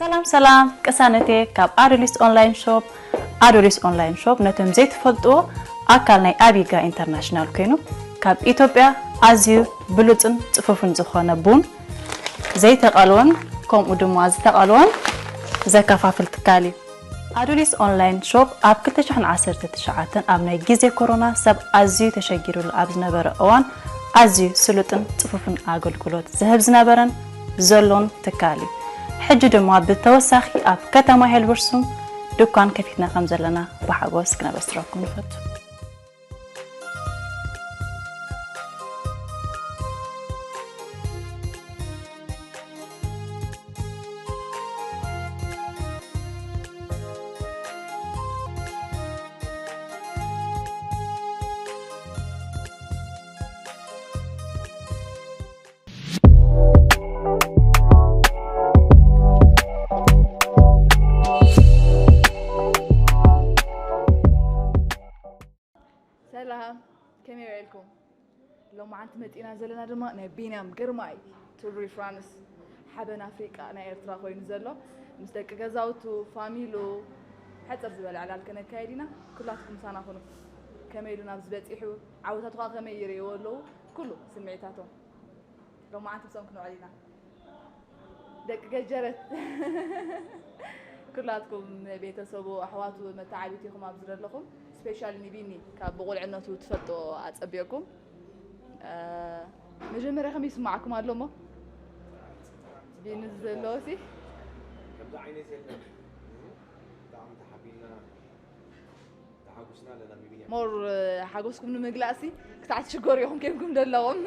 ሰላም ሰላም ቅሳነቴ ካብ ኣዶሊስ ኦንላይን ሾፕ። ኣዶሊስ ኦንላይን ሾፕ ነቶም ዘይትፈልጥዎ ኣካል ናይ ኣቢጋ ኢንተርናሽናል ኮይኑ ካብ ኢትዮጵያ ኣዝዩ ብሉጽን ጽፉፍን ዝኾነ ቡን ዘይተቐልወን ከምኡ ድማ ዝተቐልወን ዘከፋፍል ትካል እዩ። ኣዱሊስ ኦንላይን ሾፕ ኣብ ክልተ ሽሕን ዓሰርተ ትሽዓተን ኣብ ናይ ግዜ ኮሮና ሰብ ኣዝዩ ተሸጊሩሉ ኣብ ዝነበረ እዋን ኣዝዩ ስሉጥን ጽፉፍን ኣገልግሎት ዝህብ ዝነበረን ዘሎን ትካል እዩ። ሕጂ ድማ ብተወሳኺ ኣብ ከተማ ሄልበርሱም ድኳን ከፊትና ከም ዘለና ብሓጎስ ክነበስረኩም ንፈቱ። ሰላም፣ ከመይ ውዒልኩም? ሎማዓንቲ መጺና ዘለና ድማ ናይ ቢንያም ግርማይ ቱር ዲ ፍራንስ ሓበን ኣፍሪቃ ናይ ኤርትራ ኮይኑ ዘሎ ምስ ደቂ ገዛውቱ፣ ፋሚሉ፣ ሕጽር ዝበለ ዕላል ከነካይድ ኢና። ኩላትኩም ምሳና ኩኑ። ከመይ ኢሉ ናብዚ በጺሑ፣ ዓወታቱ ከኣ ከመይ ይርእይዎ ኣለዉ? ኩሉ ስምዒታቶም ሎማዓንቲ ምሶም ክንውዕል ኢና። ደቂ ገጀረት ኩላትኩም ቤተሰቡ ኣሕዋቱ መተዓቢት ኢኹም ኣብዚ ዘለኹም። ስፔሻል ንቢኒ ካብ ብቑልዕነቱ ትፈልጦ ኣጸቢቕኩም። እ፣ መጀመርያ ከመይ ይስማዓኩም ኣሎ እሞ? ቢኒ ዘለዎ ሲ? ከምዚ ዓይነት የለን። ብጣዕሚ ተሓቢልና። ተሓጉስና ኣለና ብቢንያም። ሞር ሓጎስኩም ንምግላጽ ሲ ክሳዕ ትሽገሩ ኢኹም ኬንኩም ዘለኹም።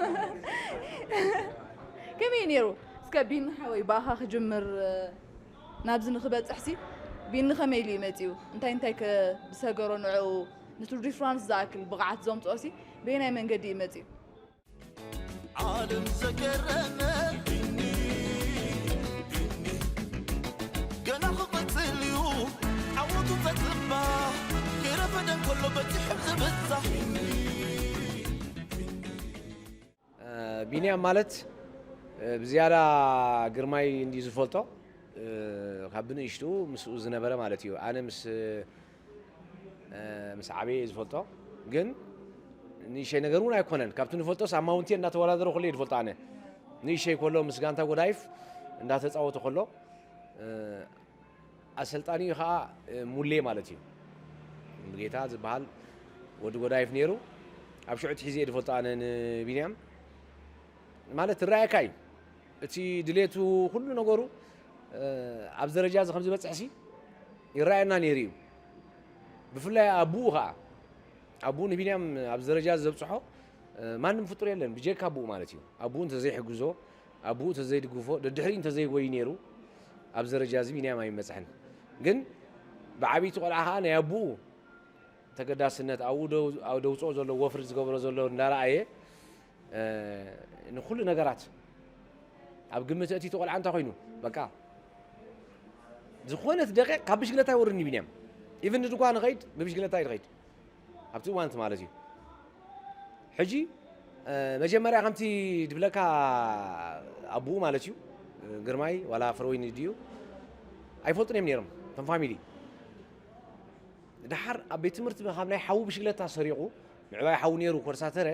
ከመይ እዩ ነይሩ? እስከ ቢኒ ሓወይ ብኣኻ ክጅምር፣ ናብዚ ንኽበጽሕ ሲ ቢኒ ከመይ ኢሉ እዩ መጺኡ? እንታይ እንታይ ከ ዝሰገሮ ንዕኡ ንቱር ዲ ፍራንስ ዝኣክል ብቕዓት ዘምጽኦ ሲ በየናይ መንገዲ እዩ መጺኡ? ዓለም ዘገረመ ቢኒ፣ ቢኒ፣ ገና ክቕጽል እዩ ዓወቱ ፈጽምባ፣ ከይረፈደ እንከሎ በጺሑ ዝብጻሕ። ቢኒ፣ ቢኒ። እ፣ ቢንያም ማለት፣ እ፣ ብዝያዳ ግርማይ እንድዩ ዝፈልጦ፣ እ፣ ካብ ብንእሽትኡ ምስኡ ዝነበረ ማለት እዩ። ኣነ ምስ እ፣ ምስ ዓበየ እየ ዝፈልጦ። ግን ንእሽተይ ነገር እውን ኣይኮነን። ካብቲ ንፈልጦስ ኣብ ማውንቴን እናተወዳደረ ከሎ እየ ዝፈልጦ ኣነ። ንእሽተይ ከሎ ምስ ጋንታ ጎዳይፍ እንዳተጻወተ ከሎ፣ እ፣ ኣሰልጣኒኡ ከዓ፣ እ፣ ሙሌ ማለት እዩ። ሙሉጌታ ዝበሃል ወዲ ጎዳይፍ ነይሩ። ኣብ ሽዑ ትሒዘ እየ ዝፈልጦ ኣነ ንቢንያም። ማለት ትረኣየካ እዩ። እቲ ድሌቱ ኩሉ ነገሩ፣ እ፣ ኣብዚ ደረጃ እዚ ከም ዝበጽሕሲ ይረኣየና ነይሩ እዩ። ብፍላይ ኣቡኡ ኸኣ፣ ኣቡኡ ንቢንያም ኣብዚ ደረጃ እዚ ዘብጽሖ፣ እ፣ ማንም ፍጡር የለን፣ ብጀካ ኣቡኡ ማለት እዩ። ኣቡኡ እንተዘይሕግዞ፣ ኣቡኡ እንተዘይድግፎ፣ ደድሕሪኡ እንተዘይጎዩ ነይሩ፣ ኣብዚ ደረጃ እዚ ቢንያም ኣይመጽሕን። ግን ብዓብይቲ ቆልዓ ኸኣ ናይ ኣቡኡ ተገዳስነት፣ ኣብኡ ደው-፣ ኣብ ደውጽኦ ዘሎ ወፍሪ ዝገብሮ ዘሎ እንዳረኣየ፣ እ፣ ንኹሉ ነገራት ኣብ ግምት እቲ ቆልዓ እንታይ ኮይኑ፣ በቃ፣ ዝኾነት ደቂቕ ካብ ብሽግለታ ኣይወርድን እዩ ቢንያም። ኢቭን ንድኳ ንኸይድ፣ ብብሽግለታ እዩ ዝኸይድ። ኣብቲ እዋን እቲ ማለት እዩ። ሕጂ፣ እ፣ መጀመርያ ከምቲ ድብለካ ኣቡኡ ማለት እዩ፣ ግርማይ ዋላ ፍረወይኒ ድዩ፣ ኣይፈልጡን እዮም ነይሮም፣ እቶም ፋሚሊ። ደሓር ኣብ ቤት ትምህርቲ ካብ ናይ ሓዉ ብሽግለታ ሰሪቑ፣ ምዕባይ ሓዉ ነይሩ ኮርሳተረ፣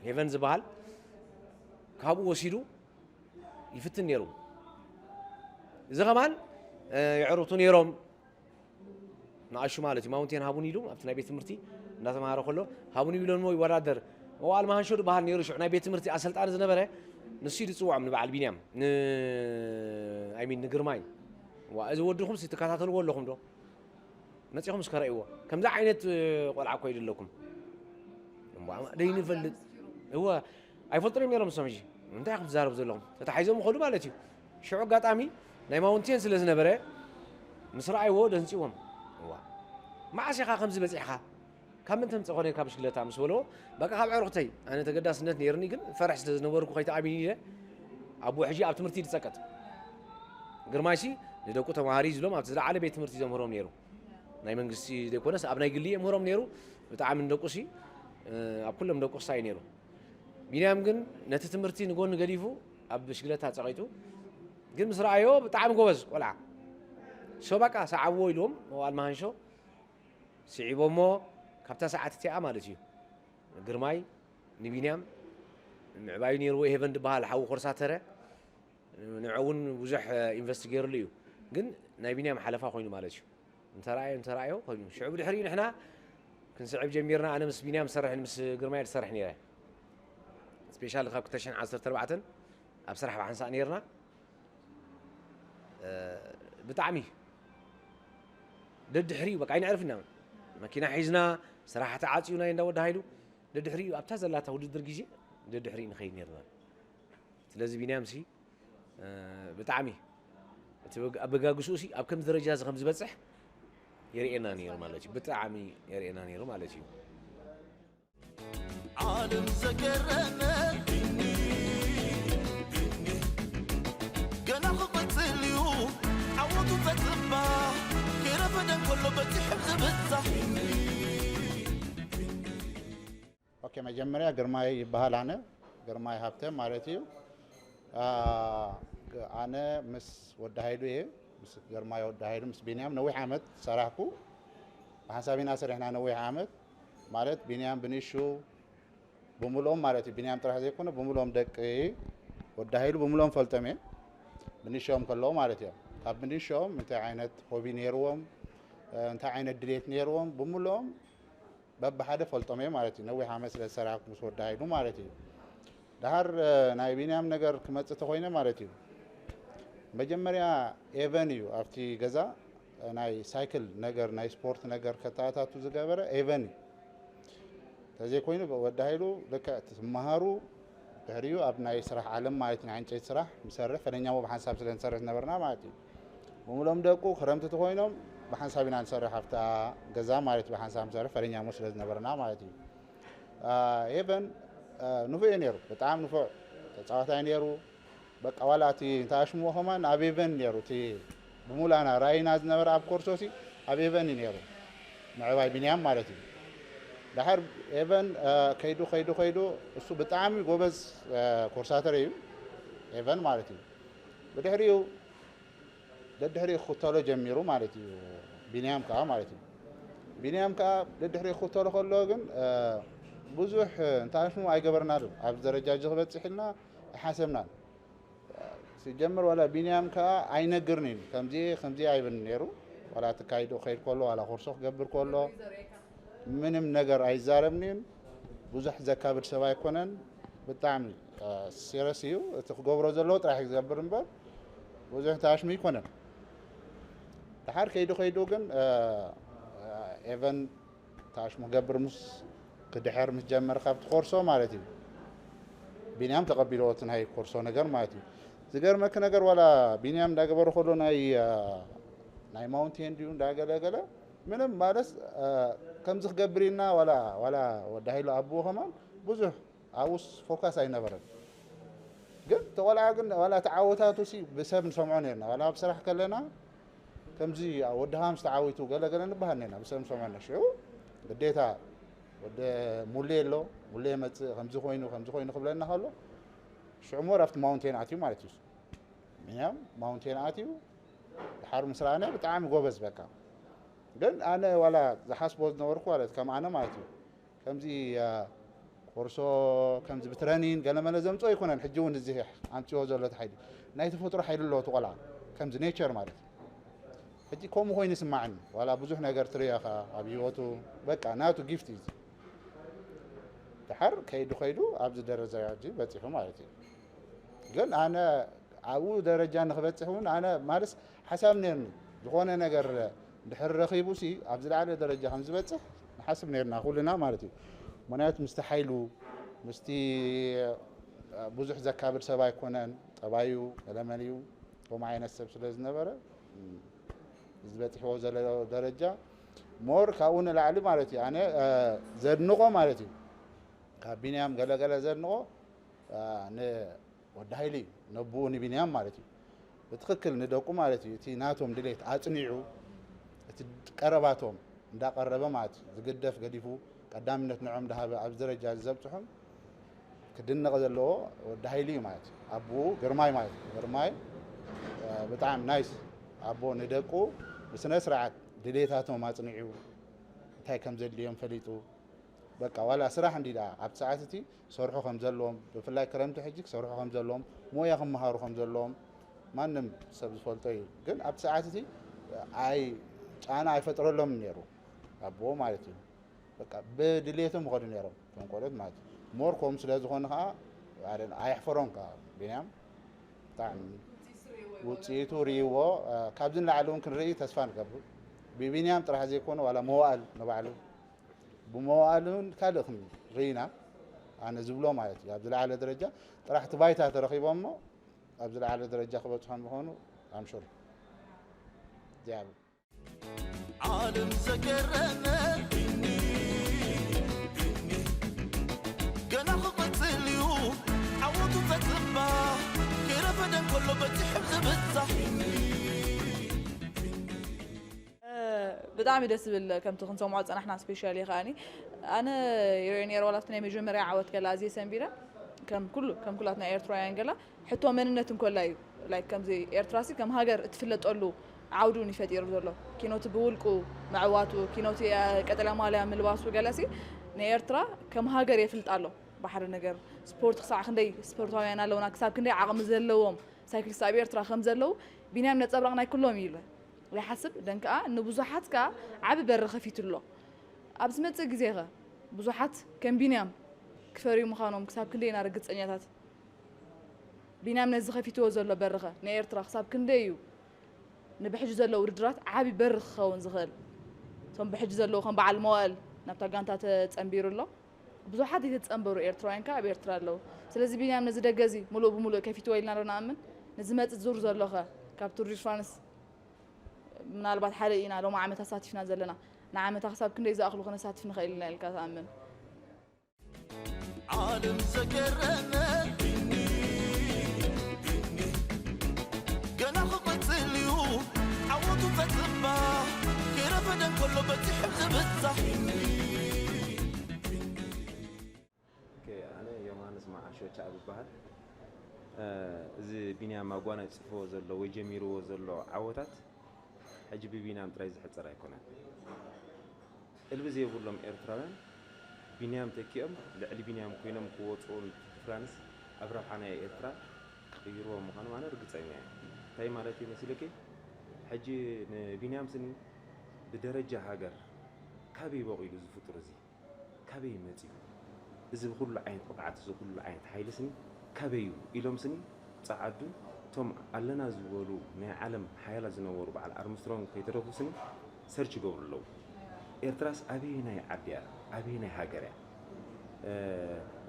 ሄቨን ዝበሃል፣ ካብኡ ወሲዱ ይፍትን ነይሩ። እዚ ኸማን፣ እ፣ የዕሩኽቱ ነይሮም፣ ንኣሹ ማለት እዩ። ማውንቴን ሃቡኒ ኢሉ ኣብቲ ናይ ቤት ትምህርቲ እንዳተማሃረ ከሎ፣ ሃቡኒ ኢሎሞ ይወዳደር። መዋል መሃንሾ ዝበሃል ነይሩ፣ ሽዑ ናይ ቤት ትምህርቲ ኣሰልጣኒ ዝነበረ፣ ንሱ እዩ ዝጽውዖም ንበዓል ቢንያም፣ ን-፣ ኣይ ሚን፣ ንግርማይ። ዋ፣ እዚ ወድኹምሲ ትከታተልዎ ኣለኹም ዶ? መጺኹም እስከ ረእይዎ። ከምዚ ዓይነት፣ እ፣ ቆልዓ እኮ እዩ ዘለኩም። እሞ፣ ኣማ-፣ ደይንፈልጥ። እወ፣ ኣይፈልጡን እዮም ነይሮም ንሶም ሕጂ። እንታይ ኢኹም ትዛረቡ ዘለኹም? ተታሒዞም ይኸዱ ማለት እዩ። ሽዑ ኣጋጣሚ ናይ ማውንቴን ስለ ዝነበረ፣ ምስ ረኣይዎ ደንጺዎም። እዋ፣ መዓስ ኢኻ ከምዚ በጺሕኻ? ካብ ምንታይ ምጽእ ኮነ ካብ ብሽክለታ ምስ በልዎ፣ በቃ ካብ ኣዕሩኽተይ፣ ኣነ ተገዳስነት ነይሩኒ፣ ግን ፈርሕ ስለ ዝነበርኩ ከይተኣሚኑ ኢለ፣ ኣቦ ሕጂ ኣብ ትምህርቲ እዩ ዝጸቀጥ። ግርማይሲ ንደቁ ተማሃሪ ዝብሎም ኣብቲ ዝለዓለ ቤት ትምህርቲ ዘምህሮም ነይሩ። ናይ መንግስቲ ዘይኮነስ ኣብ ናይ ግሊ የምህሮም ነይሩ። ብጣዕሚ ንደቁሲ፣ እ፣ ኣብ ኩሎም ደቁ ክሳይ ነይሩ። ቢንያም ግን ነቲ ትምህርቲ ንጎኒ ገዲፉ ኣብ ብሽግለታ ጸቒጡ ግን ምስ ረኣዮ ብጣዕሚ ጎበዝ ቆልዓ። ሶ በቃ ሰዓብዎ ኢልዎም መዋል መሃንሾ ስዒቦሞ። ካብታ ሰዓት እቲኣ ማለት እዩ ግርማይ ንቢንያም ምዕባዩ ነይርዎ። ሄቨን ዝበሃል ሓዉ ኮርሳተረ ንዑ እውን ብዙሕ ኢንቨስት ገይርሉ እዩ። ግን ናይ ቢንያም ሓለፋ ኮይኑ ማለት እዩ። እንተረኣዮ እንተረኣዮ ኮይኑ ሽዑ ብድሕሪኡ ንሕና ክንስዕብ ጀሚርና። ኣነ ምስ ቢንያም ዝሰርሕ፣ ምስ ግርማይ ዝሰርሕ ነይረ። ስፔሻሊ ካብ ክልተ ሽሕን ዓሰርተ ኣርባዕተን ኣብ ስራሕ ብሓንሳእ ነይርና። ብጣዕሚ ደድሕሪኡ በቃ ኣይነዕርፍና። መኪና ሒዝና ስራሕ ተዓፅዩ ናይ እንዳ ወዲ ሃይሉ ደድሕሪኡ ኣብታ ዘላታ ውድድር ግዜ ደድሕሪኡ ንኸይድ ነይርና። ስለዚ ቢንያም ሲ ብጣዕሚ እቲ ኣበጋግስኡ ሲ ኣብ ከምዚ ደረጃ እዚ ከም ዝበፅሕ የርእየና ነይሩ ማለት እዩ። ብጣዕሚ የርእየና ነይሩ ማለት እዩ። ዓለም ዘገረመ ቢኒ፣ ቢኒ፣ ገና ክቕጽል እዩ ዓወቱ ተጽባ፣ ከይረፈደ እንከሎ በጺሑ ዝብጻሕ። ቢኒ፣ ቢኒ። ኦኬ፣ መጀመርያ ግርማይ ይበሃል። ኣነ ግርማይ ሃብተ ማለት እዩ። ኣነ ምስ ወዲ ሃይሉ እየ፣ ምስ ግርማይ ወዲ ሃይሉ፣ ምስ ቢንያም ነዊሕ ዓመት ሰራሕኩ። ብሓንሳብ ኢና ሰሪሕና ነዊሕ ዓመት ማለት ቢንያም ብንሹ ብምልኦም ማለት እዩ። ቢንያም ጥራሕ ዘይኮነ ብምልኦም ደቂ ወዲ ሃይሉ ብምልኦም ፈልጦም እየ። ብንሽኦም ከለዉ ማለት እዮም። ካብ ብንሽኦም እንታይ ዓይነት ሆቢ ነይርዎም፣ እንታይ ዓይነት ድሌት ነይርዎም ብምልኦም በብሓደ ፈልጦም እየ ማለት እዩ። ነዊሕ ዓመት ስለ ዝሰራሕኩ ምስ ወዲ ሃይሉ ማለት እዩ። ደሓር ናይ ቢንያም ነገር ክመጽእ ተኾይነ ማለት እዩ። መጀመርያ ኤቨን እዩ ኣብቲ ገዛ ናይ ሳይክል ነገር ናይ ስፖርት ነገር ከተኣታቱ ዝገበረ ኤቨን እዩ። ተዘይኮይኑ ወዲ ሃይሉ ልክዕ ትመሃሩ ድሕሪኡ ኣብ ናይ ስራሕ ዓለም ማለት ናይ ዕንጨይቲ ስራሕ ምሰርሕ ፈለኛሞ ብሓንሳብ ስለ ንሰርሕ ዝነበርና ማለት እዩ። ብምሎም ደቁ ክረምቲ ተኮይኖም ብሓንሳብ ኢና ንሰርሕ ኣብታ ገዛ ማለት ብሓንሳብ ንሰርሕ ፈለኛሞ ስለ ዝነበርና ማለት እዩ። ኤቨን ንፉዕ እዩ ነይሩ፣ ብጣዕሚ ንፉዕ ተፃዋታይ ነይሩ። በቃ ዋላ እቲ እንታይ ኣሽምዎ ከማን ኣብ ኤቨን ነይሩ፣ እቲ ብሙላና ራይና ዝነበረ ኣብ ኮርሶሲ ኣብ ኤቨን እዩ ነይሩ፣ ምዕባይ ቢንያም ማለት እዩ። ድሓር ኤቨን ከይዱ ከይዱ ከይዱ እሱ ብጣዕሚ ጎበዝ ኮርሳተር እዩ ኤቨን ማለት እዩ። ብድሕሪኡ ደድሕሪኡ ክኽተሎ ጀሚሩ ማለት እዩ። ቢንያም ከዓ ማለት እዩ። ቢንያም ከዓ ደድሕሪኡ ክኽተሎ ከሎ ግን ብዙሕ እንታሽሙ ኣይገበርናሉ። ኣብዚ ደረጃ እዚ ክበፅሕ ኢልና ኣይሓሰብናን። ሲጀምር ዋላ ቢንያም ከዓ ኣይነግርኒን ከምዚ ከምዚ ኣይብልን ነይሩ። ዋላ ትካይዶ ከይድ ከሎ ዋላ ኮርሶ ክገብር ከሎ ምንም ነገር ኣይዛረብኒን። ብዙሕ ዘካብድ ሰብ ኣይኮነን። ብጣዕሚ ሲረስ እዩ። እቲ ክገብሮ ዘለዎ ጥራሕ እዩ ዝገብር እምበር ብዙሕ ታሽሙ ኣይኮነን። ድሓር ከይዱ ከይዱ ግን ኤቨን ታሽሙ ክገብር ምስ ክድሕር ምስ ጀመረ ካብቲ ኮርሶ ማለት እዩ። ቢንያም ተቐቢልዎ እቲ ናይ ኮርሶ ነገር ማለት እዩ። ዝገርመኪ ነገር ዋላ ቢንያም እንዳገበረ ከሎ ናይ ናይ ማውንቴን ድዩ እንዳገለገለ ምንም ማለት ከምዚ ክገብር ኢልና ዋላ ዋላ ወዲ ሃይሉ ኣብዎ ከማን ብዙሕ ኣብኡስ ፎካስ ኣይነበረን። ግን ተቆልዓ ግን ዋላ ተዓወታቱ ሲ ብሰብ ንሰምዖ ነርና ዋላ ኣብ ስራሕ ከለና ከምዚ ወዲ ሃምስ ተዓዊቱ ገለገለ ንበሃል ነርና ብሰብ ንሰምዖ ነርና። ሽዑ ግዴታ ወደ ሙሌ ኣሎ ሙሌ መጽእ ከምዚ ኮይኑ ከምዚ ኮይኑ ክብለና ከሎ ሽዑ ሞር ኣብቲ ማውንቴን ኣትዩ ማለት እዩ። ምክንያም ማውንቴን ኣትዩ ድሓር ምስ ረኣነ ብጣዕሚ ጎበዝ በቃ። ግን ኣነ ዋላ ዝሓስቦ ዝነበርኩ ማለት ከም ኣነ ማለት እዩ ከምዚ ኮርሶ ከምዚ ብትረኒን ገለመለ ዘምፅኦ ኣይኮነን። ሕጂ እውን እዚ ኣምፅዎ ዘሎ ሓይሊ ናይ ተፈጥሮ ሓይሊ ኣለዎ እቲ ቆልዓ ከምዚ ኔቸር ማለት እዩ። ሕጂ ከምኡ ኮይኑ ይስማዕኒ ዋላ ብዙሕ ነገር ትርእዮ ኢኻ ኣብ ህይወቱ በቃ ናቱ ጊፍት እዩ። ድሓር ከይዱ ከይዱ ኣብዚ ደረጃ ሕጂ በፂሑ ማለት እዩ። ግን ኣነ ኣብኡ ደረጃ ንክበፅሕ እውን ኣነ ማለት ሓሳብ ነርኒ ዝኾነ ነገር ድሕር ረኺቡ ሲ ኣብ ዝለዓለ ደረጃ ከም ዝበፅሕ ንሓስብ ነርና ኩልና ማለት እዩ። ምክንያቱ ምስቲ ሓይሉ ምስቲ ብዙሕ ዘካብድ ሰብ ኣይኮነን። ጠባዩ ገለመል እዩ። ከምኡ ዓይነት ሰብ ስለ ዝነበረ እዚ በፂሕዎ ዘሎ ደረጃ ሞር ካብኡ ንላዕሊ ማለት እዩ ኣነ ዘድንቆ ማለት እዩ። ካብ ቢንያም ገለገለ ዘድንቆ ንወዲ ሃይሊ እዩ ነብኡ ንቢንያም ማለት እዩ። ብትኽክል ንደቁ ማለት እዩ እቲ ናቶም ድሌት ኣፅኒዑ እቲ ቀረባቶም እንዳቀረበ ማለት እዩ ዝግደፍ ገዲፉ ቀዳምነት ንዖም እንዳሃበ ኣብዚ ደረጃ እዚ ዘብፅሖም ክድነቕ ዘለዎ ወዲ ሃይሊ እዩ ማለት እዩ። ኣቦኡ ግርማይ ማለት እዩ። ግርማይ ብጣዕሚ ናይስ ኣቦ ንደቁ ብስነ ስርዓት ድሌታቶም ኣጽኒዑ እንታይ ከም ዘድልዮም ፈሊጡ በቃ ዋላ ስራሕ እንዲ ደኣ ኣብቲ ሰዓት እቲ ክሰርሑ ከም ዘለዎም ብፍላይ ክረምቲ ሕጂ ክሰርሑ ከም ዘለዎም ሞያ ክመሃሩ ከም ዘለዎም ማንም ሰብ ዝፈልጦ እዩ። ግን ኣብቲ ሰዓት እቲ ኣይ ጫና ኣይፈጥረሎምን ነይሩ ኣቦ ማለት እዩ። በቃ ብድሌቶም ይኸዱ ነይሮም እቶም ቆልዑት ማለት እዩ። ሞር ከምኡ ስለ ዝኾነ ከዓ ኣረ- ኣየሕፈሮም ከዓ ቢንያም ብጣዕሚ ውፅኢቱ ርእይዎ ካብዚ ንላዕሊ እውን ክንርኢ ተስፋ ንገብር። ብቢንያም ጥራሕ ዘይኮነ ዋላ መዋእል ንባዕሉ ብመዋእልን ካልእ ክንርኢ ኢና ኣነ ዝብሎ ማለት እዩ። ኣብ ዝለዓለ ደረጃ ጥራሕ እቲ ባይታ ተረኺቦም እሞ ኣብ ዝለዓለ ደረጃ ክበፅሖም ምዃኑ ኣምሹር እግዚኣብሔር ዓለም ዘገረመ ቢኒ ቢኒ ገና ክቕጽል እዩ ዓወቱ ፈጽባ ከይረፈደ እንከሎ በጺሑ ዝብጻሕ ብጣዕሚ ደስ ዝብል ከምቲ ክንሰምዖ ዝፀናሕና ስፔሻሊ ከዓኒ ኣነ ይርኢ ነይረ ዋላ ኣብቲ ናይ መጀመርያ ዓወት ገላ ኣዝየ ሰንቢረ ከም ኩሉ ከም ኩላት ናይ ኤርትራውያን ገላ ሕቶ መንነት እንኮላ እዩ ላይክ ከምዚ ኤርትራሲ ከም ሃገር እትፍለጠሉ ዓውዲ እውን ይፈጢሩ ዘሎ ኪኖቲ ብውልቁ ምዕዋቱ ኪኖቲ ቀጠልያ ማልያ ምልባሱ ገለሲ ንኤርትራ ከም ሃገር የፍልጣ ኣሎ ባሕሪ ነገር ስፖርት ክሳዕ ክንደይ ስፖርታውያን ኣለውና ክሳብ ክንደይ ዓቕሚ ዘለዎም ሳይክሊስት ኣብ ኤርትራ ከም ዘለዉ ቢንያም ነጸብራቕ ናይ ኩሎም እዩ ይብል ይሓስብ ደን ከኣ ንብዙሓት ከኣ ዓቢ በሪ ከፊቱ ኣሎ ኣብ ዝመጽእ ግዜ ኸ ብዙሓት ከም ቢንያም ክፈርዩ ምዃኖም ክሳብ ክንደይ ኢና ርግጸኛታት ቢንያም ነዚ ከፊትዎ ዘሎ በሪ ኸ ንኤርትራ ክሳብ ክንደይ እዩ ንብሕጂ ዘሎ ውድድራት ዓቢ በሪ ክኸውን ዝኽእል እቶም ብሕጂ ዘለዉ ከም በዓል መዋእል ናብታ ጋንታ ተጸንቢሩ ኣሎ ብዙሓት ዘይተጸንበሩ ኤርትራውያን ከኣ ኣብ ኤርትራ ኣለዉ ስለዚ ቢንያም ነዚ ደገ እዚ ሙሉእ ብሙሉእ ከፊትዎ ኢልና ዶ ንኣምን ንዝመጽእ ዙር ዘሎ ኸ ካብ ቱር ዲ ፍራንስ ምናልባት ሓደ ኢና ሎም ዓመት ኣሳቲፍና ዘለና ንዓመታ ክሳብ ክንደይ ዝኣኽሉ ክነሳትፍ ንኽእል ኢና ኢልካ ትኣምን ዓለም ዘገረመ ቢኒ ቢኒ ገና ክቕጽል እዩ ዓወቱ ፈጽባ ከይረፈደ እንከሎ በጺሑ ዝብጻሕ ኣነ ዮሃንስ መዓሾ ቻብ ይበሃል። እዚ ቢንያም ኣጓናጺፍዎ ዘሎ ወይ ጀሚርዎ ዘሎ ዓወታት ሕጂ ብቢንያም ጥራይ ዝሕጸር ኣይኮነን። እልቢ ዘይብሎም ኤርትራውያን ቢንያም ተኪኦም ልዕሊ ቢንያም ኮይኖም ክወጽኡ ዲፍራንስ ኣብ ረብሓ ናይ ኤርትራ ክቕይርዎ ምዃኖም ኣነ ርግጸኛ እየ። እንታይ ማለት እዩ መሲልኪ? ሕጂ ንቢንያም ስኒ ብደረጃ ሃገር ካበይ በቒሉ እዚ ፍጡር እዚ? ካበይ መጺኡ እዚ ኩሉ ዓይነት ብቕዓት እዚ ኩሉ ዓይነት ሓይሊ ስኒ ካበይ እዩ ኢሎም ስኒ ጸዓዱ እቶም ኣለና ዝበሉ ናይ ዓለም ሓያላት ዝነበሩ በዓል ኣርምስትሮንግ ከይተረፉ ስኒ ሰርች ይገብሩ ኣለዉ። ኤርትራስ ኣበየናይ ዓዲ እያ ኣበየናይ ሃገር እያ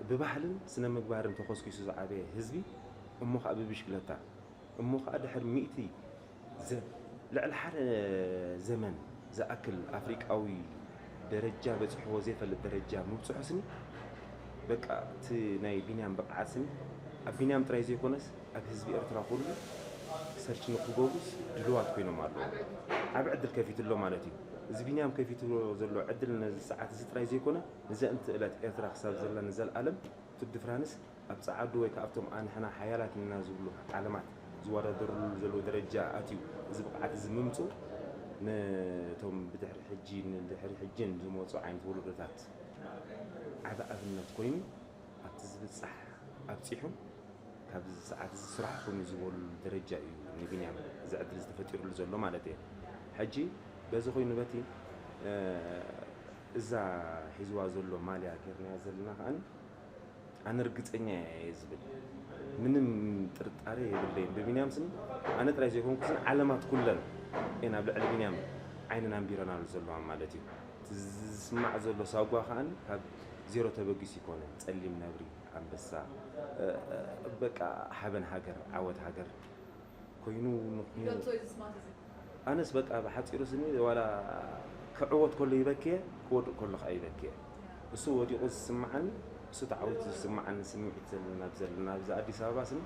ብባህልን ስነ ምግባርን ተኾስኪሱ ዝዓበየ ህዝቢ እሞ ከዓ ብብሽክለታ እሞ ከዓ ድሕሪ ሚእቲ ልዕሊ ሓደ ዘመን ዝኣክል ኣፍሪቃዊ ደረጃ በፂሕዎ ዘይፈልጥ ደረጃ ምብፅሑ ስኒ በቃ እቲ ናይ ቢንያም ብቕዓት ስኒ ኣብ ቢንያም ጥራይ ዘይኮነስ ኣብ ህዝቢ ኤርትራ ኩሉ ሰርች ንክገብሩስ ድልዋት ኮይኖም ኣለዉ ዓብ ዕድል ከፊቱ ኣሎ ማለት እዩ እዚ ቢንያም ከፊቱ ዘሎ ዕድል ነዚ ሰዓት እዚ ጥራይ ዘይኮነ ንዘእንቲ እለት ኤርትራ ክሳብ ዘላ ንዘልኣለም ቱር ዲ ፍራንስ ኣብ ጸዓዱ ወይ ከኣ ኣብቶም ኣንሕና ሓያላት ኢና ዝብሉ ዓለማት ዝወዳደርሉ ዘለዉ ደረጃ ኣትዩ እዚ ብቕዓት እዚ ምምጽኡ ነቶም ብድሕሪ ሕጂ ንድሕሪ ሕጅን ዝመጹ ዓይነት ወለዶታት ዓቢ ኣብነት ኮይኑ ኣብቲ ዝብጻሕ ኣብጺሑ ካብዚ ሰዓት እዚ ስራሕ ኮይኑ ዝበሉ ደረጃ እዩ ንቢንያም እዚ ዕድል ዝተፈጢሩሉ ዘሎ ማለት እየ ሕጂ በዚ ኮይኑ በቲ እዛ ሒዝዋ ዘሎ ማልያ ጌርናያ ዘለና ከኣ ኣነ ርግጸኛ እየ ዝብል ምንም ጥርጣረ የብለይን ብቢንያም ስኒ ኣነ ጥራይ ዘይኮንኩ ስኒ ዓለማት ኩለን እየን ኣብ ልዕሊ ቢንያም ዓይነን ኣንቢረናሉ ዘለዋ ማለት እዩ እቲ ዝስማዕ ዘሎ ሳጓ ከኣ ካብ ዜሮ ተበጊሱ ይኮነ ጸሊም ነብሪ ኣንበሳ በቃ ሓበን ሃገር ዓወት ሃገር ኮይኑ ንኹኑ ኣነስ በቃ ብሓፂሩ ስኒ ዋላ ክዕወት ከሎ ይበክየ ክወድቅ ከሎ ከዓ ይበክየ እሱ ወዲቁ ዝስማዓኒ እሱ ተዓዊቱ ዝስማዓኒ ስምዒት ዘለና ዘለና ኣብዚ ኣዲስ ኣበባ ስኒ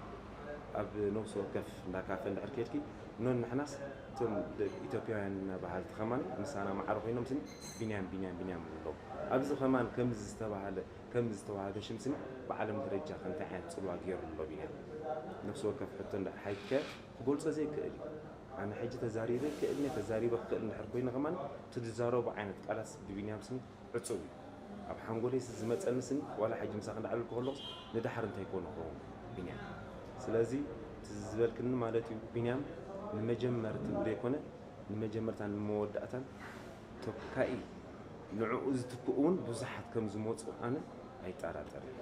ኣብ ነብሲ ወከፍ እንዳ ካፈ እንድሕር ከድኪ ኖን ንሕናስ እቶም ደቂ ኢትዮጵያውያን በሃልቲ ከማን ምሳና ማዕረ ኮይኖም ስኒ ቢንያም ቢንያም ቢንያም ኣለዉ። ኣብዚ ከማን ከምዚ ዝተባህለ ከምዚ ዝተዋህበ ሽም ስኒ ብዓለም ደረጃ ከ እንታይ ዓይነት ጽልዋ ገይሩ ኣሎ ቢንያም? ነፍሲ ወከፍ ሕቶ እንድሕር ሓይትከ ክገልጾ ዘይክእል እዩ። ኣነ ሕጂ ተዛሪበ ክእል እየ፣ ተዛሪበ ክእል እንድሕር ኮይነ ከማን እቲ ዝዛረቦ ዓይነት ቃላት ብቢንያም ስኒ ዕጹው እዩ። ኣብ ሓንጎለይ ዝመጸኒ ስኒ ዋላ ሕጂ ምሳኺ እንዳዕለልኩ ከለኹስ ንድሓር እንታይ ኮን ክኸውን ቢንያም። ስለዚ እቲ ዝበልክኒ ማለት እዩ ቢንያም ንመጀመርትን ዘይኮነ ንመጀመርታን ንመወዳእታን ተካኢ ንዕኡ ዝትክኡ እውን ብዙሓት ከም ዝመፁ ኣነ ኣይጠራጠርን።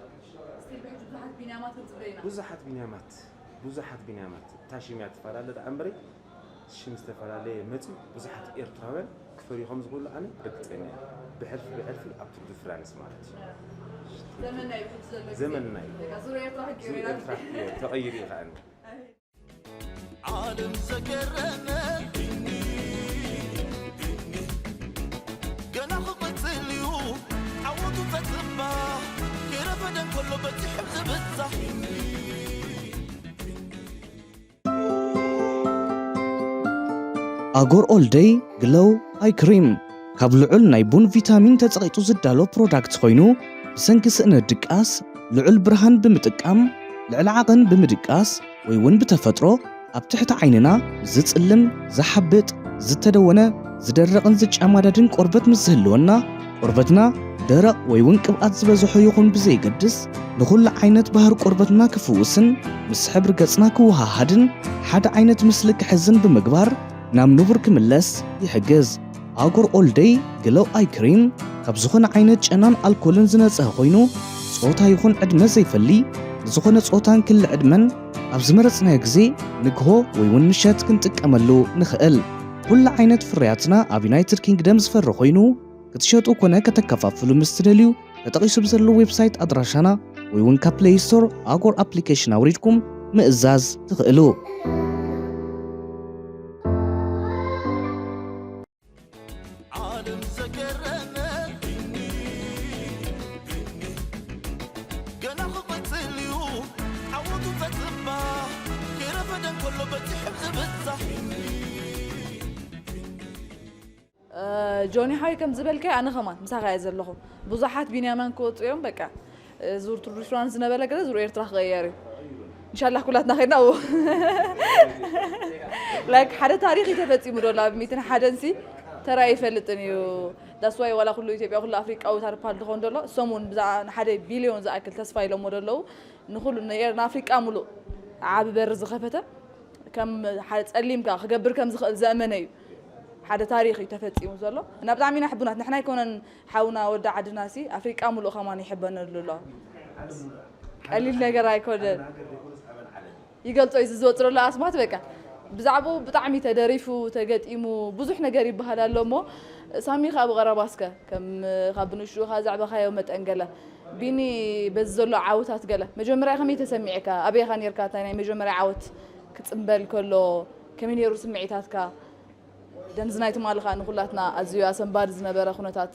ስቲል ብሕጂ ብዙሓት ቢንያማት ክንፅበ ኢና። ብዙሓት ቢንያማት ብዙሓት ቢንያማት እታ ሽም እያ ትፈላለ ደኣ እምበረይ ሽም ዝተፈላለየ መፅዩ ብዙሓት ኤርትራውያን ክፈርዩ ከም ዝኽእሉ ኣነ ርግፀኛ እየ። ብሕልፊ ብሕልፊ ኣብ ቱር ድ ፍራንስ ማለት እዩ። ዘመን ናይ ብሕጂ ዘሎ ግዜ ዘመን ናይ በቃ ዙር ኤርትራ ዙር ክገይሩ ኢና። ኤርትራ ተቐይሩ እዩ ከኣኒ። ዓለም ዘገረመ ገና ክቕጽል እዩ ዓወቱ ተጽባ ከይረፈደ እንከሎ በጺሑ ዝብጻሕ ኣጎር ኦል ደይ ግሎው ኣይ ክሪም ካብ ልዑል ናይ ቡን ቪታሚን ተጸቒጡ ዝዳሎ ፕሮዳክት ኮይኑ ብሰንኪ ስእነት ድቃስ ልዑል ብርሃን ብምጥቃም ልዕሊ ዓቐን ብምድቃስ ወይ እውን ብተፈጥሮ ኣብ ትሕቲ ዓይንና ዝጽልም፣ ዝሓብጥ፣ ዝተደወነ፣ ዝደርቕን ዝጨማደድን ቆርበት ምስ ዝህልወና ቆርበትና ደረቕ ወይ እውን ቅብኣት ዝበዝሖ ይኹን ብዘየገድስ ንኹሉ ዓይነት ባህሪ ቆርበትና ክፍውስን ምስ ሕብሪ ገጽና ክወሃሃድን ሓደ ዓይነት ምስሊ ክሕዝን ብምግባር ናብ ንቡር ክምለስ ይሕግዝ። ኣጎር ኦል ደይ ግሎው ኣይ ክሪም ካብ ዝኾነ ዓይነት ጨናን ኣልኮልን ዝነጽሀ ኮይኑ ጾታ ይኹን ዕድመ ዘይፈሊ ንዝኾነ ጾታን ክሊ ዕድመን ኣብ ዝመረጽናዮ ግዜ ንግሆ ወይ እውን ምሸት ክንጥቀመሉ ንኽእል። ኩሉ ዓይነት ፍርያትና ኣብ ዩናይትድ ኪንግደም ዝፈሪ ኮይኑ ክትሸጡ ኮነ ከተከፋፍሉ ምስ ትደልዩ ተጠቒሱ ብዘሎ ዌብሳይት ኣድራሻና ወይ እውን ካብ ፕሌይ ስቶር ኣጎር ኣፕሊኬሽን ኣውሪድኩም ምእዛዝ ትኽእሉ። ዓለም ዘገረመ ገና ክቕጽል እዩ ዓወቱ ተጽባ ከይረፈደ እንከሎ በጺሑ ዝብጻሕ ጆኒ ሓወይ ከም ዝበልካዮ ኣነ ከማን ምሳኻ እየ ዘለኹ። ብዙሓት ቢንያማን ክወፁ እዮም በቃ ዙር ቱር ዲ ፍራንስ ዝነበረ ገለ ዙር ኤርትራ ክቕየር እዩ። ኢንሻላህ ኩላትና ከይድና ኣብኡ ላይክ ሓደ ታሪኽ እዩ ተፈፂሙ ዶ ኣብ ሚትን ሓደን ሲ ተራእዩ ይፈልጥን እዩ። ዳስዋይ ዋላ ኩሉ ኢትዮጵያ ኩሉ ኣፍሪቃዊ ታርፓል ዝኾን ደሎ እሶም እውን ብዛ ንሓደ ቢልዮን ዝኣክል ተስፋ ኢሎሞ ደለዉ ንኹሉ ንኤር- ንኣፍሪቃ ሙሉእ ዓቢ በሪ ዝኸፈተ ከም ሓደ ጸሊምካ ክገብር ከም ዝኽእል ዘእመነ እዩ ሓደ ታሪኽ እዩ ተፈጺሙ ዘሎ እና ብጣዕሚ ኢና ሕቡናት ንሕና ኣይኮነን ሓውና ወዲ ዓድና ሲ ኣፍሪቃ ሙሉእ ከማን ይሕበነሉ ኣሎ ቀሊል ነገር ኣይኮነን ይገልጾ እዩ ዝወፅረሉ ኣስማት በቃ ብዛዕባኡ ብጣዕሚ ተደሪፉ ተገጢሙ ብዙሕ ነገር ይበሃል ኣሎ እሞ ሳሚ ከዓ ብቐረባ እስከ ከም ካብ ብንእሽኡ ከዓ ዘዕበኻዮ መጠን ገለ ቢኒ በዚ ዘሎ ዓውታት ገለ መጀመርያ ከመይ ተሰሚዕካ ኣበይኻ ነርካ እታይ ናይ መጀመርያ ዓወት ክፅምበል ከሎ ከመይ ነይሩ ስምዒታትካ ደምዚ ናይ ትማሊ ከዓ ንኩላትና ኣዝዩ ኣሰንባዲ ዝነበረ ኩነታት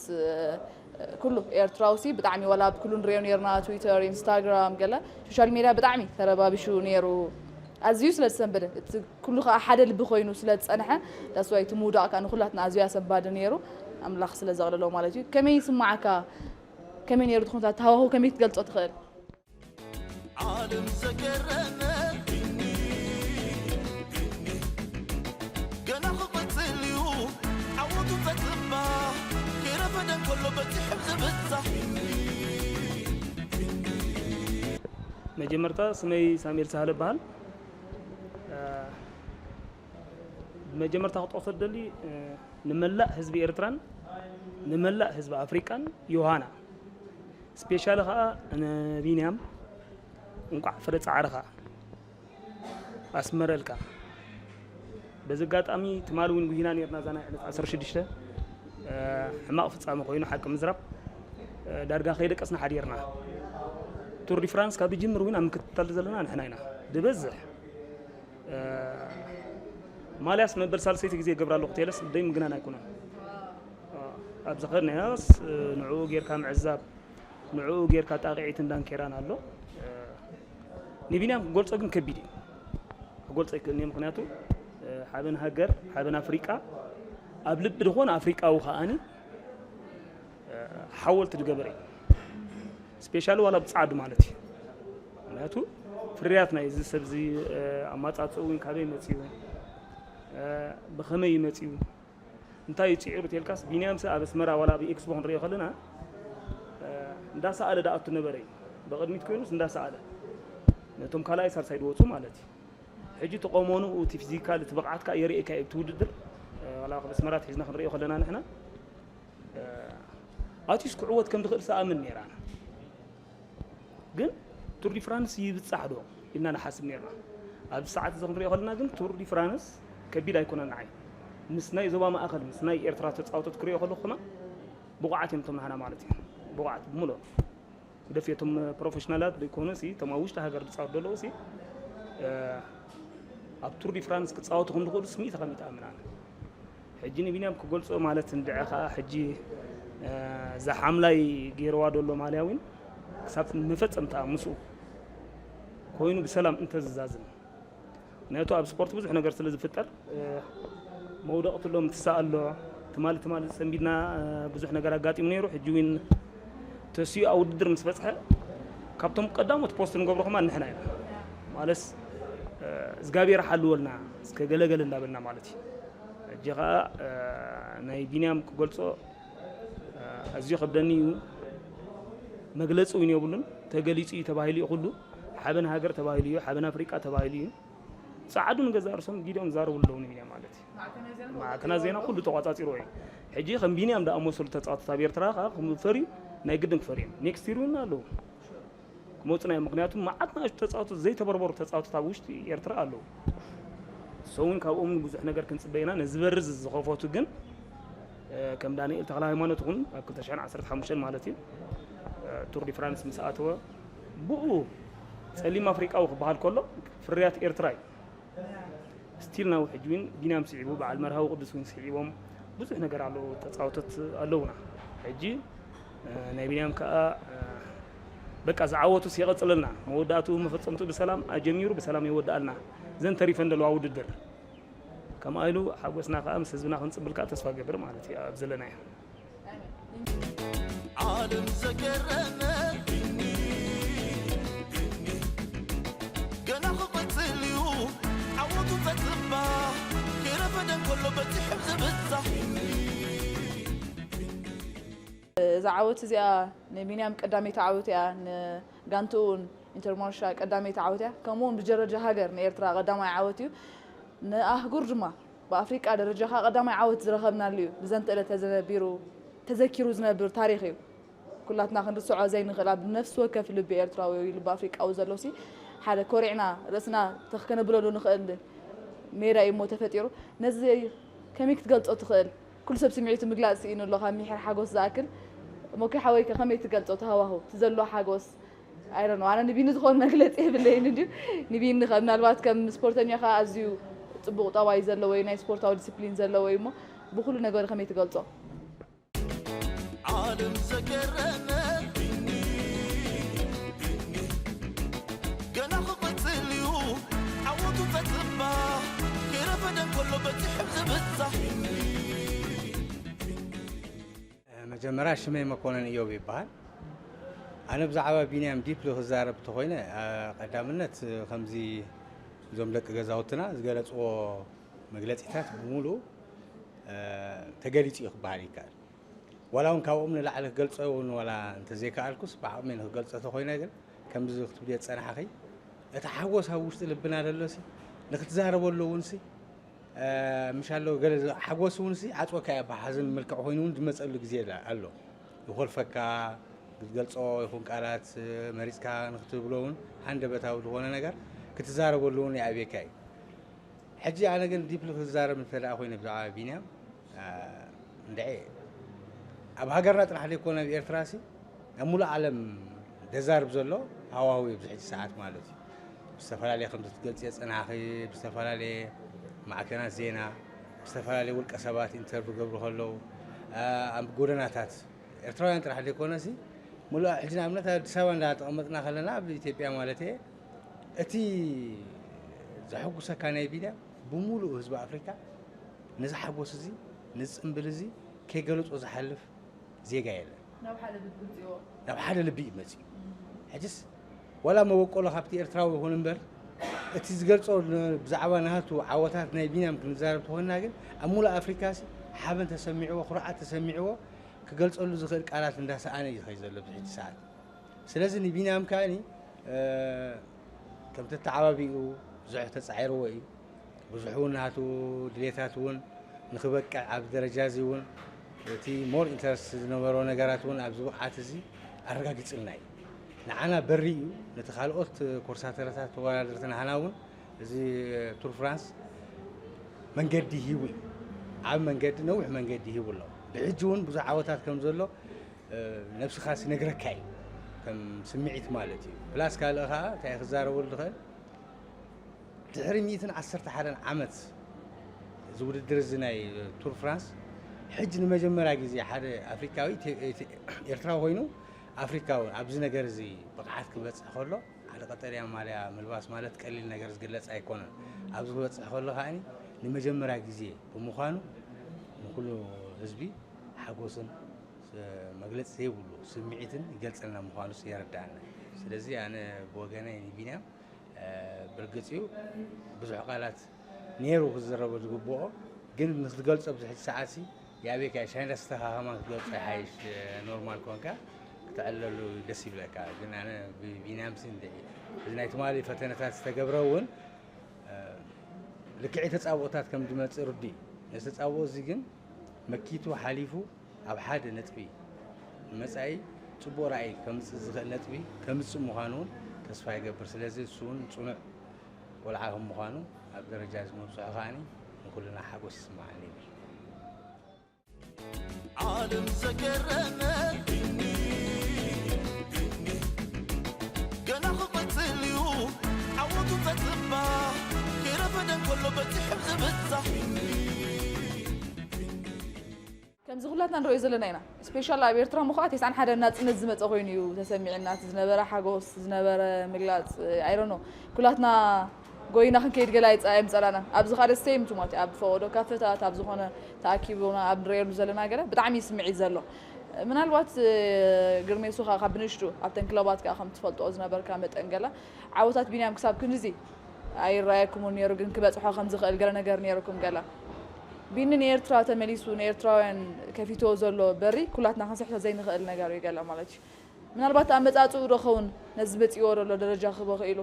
ኩሉ ኤርትራውሲ ብጣዕሚ ዋላ ኣብ ኩሉ ንሪኦ ነርና ትዊተር ኢንስታግራም ገለ ሶሻል ሜድያ ብጣዕሚ ተረባቢሹ ነይሩ ኣዝዩ ስለ ዝሰንበደ እቲ ኩሉ ከዓ ሓደ ልቢ ኮይኑ ስለ ዝፀንሐ ዳስዋይ እቲ ምውዳቕ ከዓ ንኩላትና ኣዝዩ ኣሰንባዲ ነይሩ ኣምላኽ ስለ ዘቕለሎ ማለት እዩ ከመይ ይስማዓካ ከመይ ነይሩ እቲ ኩነታት ሃዋሁ ከመይ ክትገልፆ ትኽእል ዓለም ዘገረመ ገና ክቕጽል እዩ ዓወቱ ተጽባ ከይረፈደ እንከሎ በጺሑ ዝብጻሕ መጀመርታ ስመይ ሳሙኤል ሳህለ ይበሃል። መጀመርታ ክጠቕሶ ደሊ ንመላእ ህዝቢ ኤርትራን ንመላእ ህዝቢ ኣፍሪቃን ዮሃና ስፔሻሊ ከዓ ንቢንያም እንቋዕ ፍረ ፃዕርኻ ኣስመረልካ። በዚ ኣጋጣሚ ትማሊ እውን ጉሂና ነርና እዛ ናይ ዕለት ዓሰርተ ሽዱሽተ ሕማቕ ፍጻመ ኮይኑ ሓቂ ምዝራብ ዳርጋ ከይደቀስና ሓዲርና። ቱር ዲ ፍራንስ ካብ ጅምር እውን ኣብ ምክትታል ዘለና ንሕና ኢና ዝበዝሕ ማልያስ መበል ሳልሰይቲ ግዜ ገብራ ኣለኹ ቴለስ ደይ ምግናን ኣይኮነን ኣብ ዝኸድናዮስ ንዕኡ ጌርካ ምዕዛብ ንዕኡ ጌርካ ጣቕዒትን ዳንኬራን ኣሎ ንቢንያም ክገልጾ ግን ከቢድ እዩ ክገልጾ ይክእል እየ ምክንያቱ ሓበን ሃገር፣ ሓበን ኣፍሪቃ፣ ኣብ ልቢ ዝኾነ ኣፍሪቃዊ ከኣኒ ሓወልቲ ዝገበረ እዩ። ስፔሻሊ ዋላ ብጻዕዱ ማለት እዩ። ምክንያቱ ፍርያት ናይ እዚ ሰብ እዚ ኣማጻጽኡ እውን ካበይ መጺኡ፣ ብኸመይ እዩ መጺኡ፣ እንታይ እዩ ጽዒሩ ተልካስ፣ ቢንያም ሰብ ኣብ ኣስመራ ዋላ ኣብ ኤክስፖ ክንሪኦ ከለና እንዳሰኣለ ደኣቱ ነበረ እዩ። ብቕድሚት ኮይኑስ እንዳሰኣለ ነቶም ካልኣይ ሳልሳይ ድወፁ ማለት እዩ። ሕጂ ተቆመኑ እቲ ፊዚካል እቲ ብቕዓት ከዓ የርእየካ እዩ። እቲ ውድድር ዋላ ኣብ ኣስመራ ሒዝና ክንሪኦ ከለና ንሕና ኣትዩስ ክዕወት ከም ዝኽእል ሰኣምን ነይራና። ግን ቱር ዲ ፍራንስ ይብጻሕ ዶ ኢልና ንሓስብ ነርና። ኣብዚ ሰዓት እዚ ክንሪኦ ከለና ግን ቱር ዲ ፍራንስ ከቢድ ኣይኮነን ንዓይ። ምስ ናይ ዞባ ማእኸል ምስ ናይ ኤርትራ ተጻወቶት ክሪኦ ከለኹ ከማ ብቑዓት እዮም እቶም ናህና ማለት እዩ። ብቑዓት ብምልኦም ግደፍ እቶም ፕሮፌሽናላት ዘይኮኑ ሲ እቶም ኣብ ውሽጢ ሃገር ዝጻወቱ ዘለዉ ሲ ኣብ ቱር ዲ ፍራንስ ክጻወቱ ከም ዝኽእሉ ስሚዒት ከሚት ኣምናን ሕጂ ንቢንያም ክገልጾ ማለት እንድዐ ኸዓ ሕጂ እዛ ሓምላይ ገይርዋ ዘሎ ማልያ እውን ክሳብ መፈጸምታ ምስኡ ኮይኑ ብሰላም እንተዝዛዝም። ምክንያቱ ኣብ ስፖርት ብዙሕ ነገር ስለ ዝፍጠር መውደቕቲ ኣሎ፣ ምትሳእ ኣሎ። ትማሊ ትማሊ ሰንቢድና ብዙሕ ነገር ኣጋጢሙ ነይሩ። ሕጂ እውን ተሲኡ ኣብ ውድድር ምስ በጽሐ ካብቶም ቀዳሞት ፖስት ንገብሮ ከማ ንሕና ኢና። ማለስ እግዚኣብሔር ሓልወልና እስከ ገለገለ እንዳበልና ማለት እዩ። ሕጂ ኸዓ ናይ ቢንያም ክገልጾ ኣዝዩ ከብደኒ እዩ። መግለጺ እውን የብሉን። ተገሊጹ እዩ ተባሂሉ እዩ ኩሉ። ሓበን ሃገር ተባሂሉ እዩ፣ ሓበን ኣፍሪቃ ተባሂሉ እዩ። ጸዓዱ ንገዛ ርእሶም ጊዲኦም ዝዛረቡ ኣለዉ ንቢንያም ማለት እዩ። ማዕከናት ዜና ኩሉ ተቋጻጺርዎ እዩ። ሕጂ ከም ቢንያም ደኣ መሰሉ ተጻወትታ ኣብ ኤርትራ ከዓ ከም ፈርዩ ናይ ግድን ክፈርዩ እዮም። ኔክስት ይር እውን ኣለዉ። ክመፁና እዮም። ምክንያቱ መዓት ንኣሽቱ ተፃወቱ ዘይተበርበሩ ተፃወትታት ኣብ ውሽጢ ኤርትራ ኣለዉ። ሰውን ካብኦም ብዙሕ ነገር ክንፅበ ኢና። ነዚ በሪ እዚ ዝኸፈቱ ግን ከም ዳንኤል ተክለ ሃይማኖት እውን ኣብ ክልተ ሽሕን ዓሰርተ ሓሙሽተን ማለት እዩ ቱር ዲ ፍራንስ ምስ ኣተወ ብኡ ፀሊም ኣፍሪቃዊ ክበሃል ከሎ ፍርያት ኤርትራ እዩ። ስቲል ናው ሕጂ እውን ቢንያም ስዒቡ በዓል መርሃዊ ቅዱስ እውን ስዒቦም ብዙሕ ነገር ኣለዉ። ተፃወቶት ኣለዉና። ሕጂ ናይ ቢንያም ከዓ በቃ ዝዓወቱስ የቐፅለልና። መወዳእትኡ መፈፀምትኡ ብሰላም ኣጀሚሩ ብሰላም የወዳኣልና። ዘን ተሪፈን ዘለዋ ውድድር ከምኣ ኢሉ ሓጎስና ከዓ ምስ ህዝብና ክንፅብል ከዓ ተስፋ ገብር ማለት እዩ ኣብ ዘለናዮ። ዓለም ዘገረመ ገና ክቕጽል እዩ ዓወቱ ተጽባ ከይረፈደ እንከሎ በጺሑ ዝብጻሕ እዛ ዓወት እዚኣ ንቢንያም ቀዳመይቲ ዓወት እያ፣ ንጋንትኡ እውን ኢንተርማርሻ ቀዳመይቲ ዓወት እያ። ከምኡ እውን ብደረጃ ሃገር ንኤርትራ ቀዳማይ ዓወት እዩ። ንኣህጉር ድማ ብኣፍሪቃ ደረጃ ከዓ ቀዳማይ ዓወት ዝረኸብናሉ እዩ። ብዘንተ ዕለት ተዘነቢሩ ተዘኪሩ ዝነብር ታሪኽ እዩ። ኩላትና ክንርስዖ ዘይንኽእል ኣብ ነፍሲ ወከፍ ልቢ ኤርትራዊ ወይ ልቢ ኣፍሪቃዊ ዘሎ ሲ ሓደ ኮሪዕና ርእስና ተኽ ከነብለሉ ንኽእል ሜዳ እዩ እሞ ተፈጢሩ። ነዚ ከመይ ክትገልጾ ትኽእል? ኩሉ ሰብ ስምዒቱ ምግላጽ ስኢኑ ኣሎ ካብ ሚሒር ሓጎስ ዝኣክል። እሞ ከ ሓወይ ከ ከመይ ትገልጾ እቲ ሃዋሁ እቲ ዘሎ ሓጎስ? I don't know ኣነ ንቢኒ ዝኾን መግለጺ የብለይን እንድዩ ንቢኒ ከ ምናልባት ከም ስፖርተኛ ከ ኣዝዩ ጽቡቕ ጠባይ ዘለዎ እዩ ናይ ስፖርታዊ ዲስፕሊን ዘለዎ እዩ እሞ ብኹሉ ነገሩ ከመይ ትገልጾ? ዓለም ዘገረመ ገና ክቕጽል እዩ ዓወቱ ተጽባ ከይረፈደ እንከሎ በጺሑ ዝብጻሕ መጀመርያ ሽመይ መኮነን እዮብ ይበሃል። ኣነ ብዛዕባ ቢንያም ዲፕሊ ክዛረብ እንተኾይነ ቀዳምነት ከምዚ እዞም ደቂ ገዛውትና ዝገለፅዎ መግለፂታት ብምሉእ ተገሊፁ እዩ ክበሃል ይከኣል። ዋላ እውን ካብኦም ንላዕሊ ክገልፆ እውን ዋላ እንተዘይከኣልኩስ ብዓቕመይ ንክገልፆ ተኮይነ ግን ከምዚ ክትብልዮ ዝፀናሕኺ እቲ ሓጎስ ኣብ ውሽጢ ልብና ደሎሲ ንክትዛረበሉ እውንሲ ምሻሎ ገለ ሓጎስ እውን ሲ ዓፅወካ እያ ብሓዘን መልክዕ ኮይኑ እውን ዝመፀሉ ግዜ ኣሎ። ይኮልፈካ ክትገልፆ ይኹን ቃላት መሪፅካ ንክትብሎ እውን ሃንደበታዊ ዝኾነ ነገር ክትዛረበሉ እውን ይኣብየካ እዩ። ሕጂ ኣነ ግን ዲፕሊ ክዛረብ እንተ ደኣ ኮይነ ብዛዕባ ቢንያም እንድዒ ኣብ ሃገርና ጥራሕ ዘይኮነ ኣብ ኤርትራ ሲ ኣብ ሙሉእ ዓለም ደዛርብ ዘሎ ሃዋሁ እዩ ኣብዚ ሕጂ ሰዓት ማለት እዩ። ብዝተፈላለየ ከምዚ ትገልፅዮ ፅናኺ ብዝተፈላለየ ማዕከናት ዜና ብዝተፈላለየ ውልቀ ሰባት ኢንተርቪው ገብሩ ከለዉ ኣብ ጎደናታት ኤርትራውያን ጥራሕ ዘይኮነ ሲ ሙሉእ ሕጂ ንኣብነት ኣብ ኣዲስ ኣበባ እንዳተቐመጥና ከለና ኣብ ኢትዮጵያ ማለት እየ እቲ ዘሐጉሰካ ናይ ቢንያም ብምሉእ ህዝቢ ኣፍሪካ ነዚ ሓጎስ እዚ፣ ነዚ ጽምብል እዚ ከይገለጾ ዝሓልፍ ዜጋ የለን። ናብ ሓደ ልቢ ይመጽእ እዩ። ሕጅስ ዋላ መበቆሎ ካብቲ ኤርትራዊ ይኹን እምበር፣ እቲ ዝገልጾ ን-፣ ብዛዕባ ናቱ ዓወታት ናይ ቢንያም ክንዛረብ ተኾንና ግን፣ ኣብ ሙሉእ ኣፍሪካ ሲ ሓበን ተሰሚዕዎ፣ ኩርዓት ተሰሚዕዎ፣ ክገልጸሉ ዝኽእል ቃላት እንዳሰኣነ እዩ ዝኸይድ ዘሎ ኣብዚ ሕጂ ሰዓት። ስለዚ ንቢንያም ከኣኒ፣ እ፣ ከም ተተዓባቢኡ ብዙሕ ተጻዒርዎ እዩ። ብዙሕ እውን ናቱ ድሌታት እውን ንኽበቅዕ ኣብዚ ደረጃ እዚ እውን እቲ ሞር ኢንተረስት ዝነበሮ ነገራት እውን ኣብዚ ብቕዓት እዚ ኣረጋጊጽልና እዩ። ንዓና በሪ እዩ። ነቲ ካልኦት ኮርሳተረታት ተወዳደርቲ ናህና እውን እዚ ቱር ፍራንስ መንገዲ ሂቡ እዩ። ዓብ መንገዲ፣ ነዊሕ መንገዲ ሂቡ ኣሎ። ብሕጂ እውን ብዙሕ ዓወታት ከም ዘሎ፣ እ፣ ነብስኻ ሲነግረካ እዩ። ከም ስምዒት ማለት እዩ። ፕላስ ካልእ ኸዓ እንታይ ክዛረበሉ ዝኽእል፣ ድሕሪ ሚእትን ዓሰርተ ሓደን ዓመት እዚ ውድድር እዚ ናይ ቱር ፍራንስ፣ ሕጂ ንመጀመርያ ግዜ ሓደ ኣፍሪካዊ፣ ኤርትራዊ ኮይኑ ኣፍሪካዊ ኣብዚ ነገር እዚ ብቕዓት ክበጽሕ ከሎ፣ ሓደ ቀጠልያ ማልያ ምልባስ ማለት ቀሊል ነገር ዝግለጽ ኣይኮነን። ኣብዚ ክበጽሕ ከሎ ከኣኒ ንመጀመርያ ግዜ ብምዃኑ ንኩሉ ህዝቢ ሓጎስን መግለጺ ዘይብሉ ስምዒትን ይገልጸልና ምዃኑስ የረድኣና። ስለዚ ኣነ ብወገነይ ንቢንያም፣ እ፣ ብርግጽ እዩ ብዙሕ ቃላት ነይሩ ክዝረቦ ዝግብኦ፣ ግን ንክትገልጾ ኣብዚ ሕጂ ሰዓትሲ የኣበየካ ሻይና ዝተኻኸማ ክትገልጾ ይሓይሽ። እ፣ ኖርማል ኮንካ ክትዕለሉ ደስ ይብለካ። ግን ኣነ ብቢንያምሲ እንድዒ እዚ ናይ ትማሊ ፈተነታት ዝተገብረ እውን፣ እ፣ ልክዕ ተጻብኦታት ከም ዝመጽእ ርዱእ እዩ። ነዚ ተጻብኦ እዚ ግን መኪቱ ሓሊፉ ኣብ ሓደ ነጥቢ ንመጻኢ ጽቡቕ ራእይ ከምጽእ ዝኽእል ነጥቢ ከምጽእ ምዃኑ እውን ተስፋ ይገብር። ስለዚ እሱ እውን ጽኑዕ ቆልዓ ከም ምዃኑ ኣብ ደረጃ እዚ ምብጽሑ ከኣኒ ንኩልና ሓጎስ ይስምዓኒ ይብል። ዓለም ዘገረመ ቢኒ፣ ቢኒ፣ ገና ክቕጽል እዩ ዓወቱ ተጽባ፣ ከይረፈደ እንከሎ በጺሑ ዝብጻሕ ቢኒ፣ ቢኒ። ከምዚ ኩላትና ንሪኦ ዘለና ኢና። ስፔሻል ኣብ ኤርትራ እሞ ከዓ ተስዓን ሓደን ናጽነት ዝመጸ ኮይኑ እዩ ተሰሚዕና። እቲ ዝነበረ ሓጎስ፣ ዝነበረ ምግላጽ፣ I don't know፣ ኩላትና ጎይና ክንከይድ ገለ ኣይጸ-፣ ኣይምጸላናን። ኣብዚ ከዓ ደስ ይምቱ ማለት እዩ። ኣብ ፈቐዶ ካፈታት፣ ኣብ ዝኾነ ተኣኪቡና ኣብ ንሪኤሉ ዘለና ገለ ብጣዕሚ እዩ ስምዒት ዘሎ። ምናልባት፣ እ፣ ግርሜ፣ ንሱ ከዓ ካብ ብንእሽቱ ኣብተን ክለባት ከዓ ከም ትፈልጦ ዝነበርካ መጠን ገለ ዓወታት ቢንያም ክሳብ ክንድዚ ኣይረኣየኩምን ነይሩ፣ ግን ክበጽሖ ከም ዝኽእል ገለ ነገር ነይርኩም ገለ። ቢኒ ንኤርትራ ተመሊሱ ንኤርትራውያን ከፊትዎ ዘሎ በሪ ኩላትና ክንስሕቶ ዘይንኽእል ነገር እዩ ገለ ማለት እዩ። ምናልባት ኣመጻጽኡ ዶ ኸውን ነዚ በጺዎ ዘሎ ደረጃ ክህቦ ክኢሉ?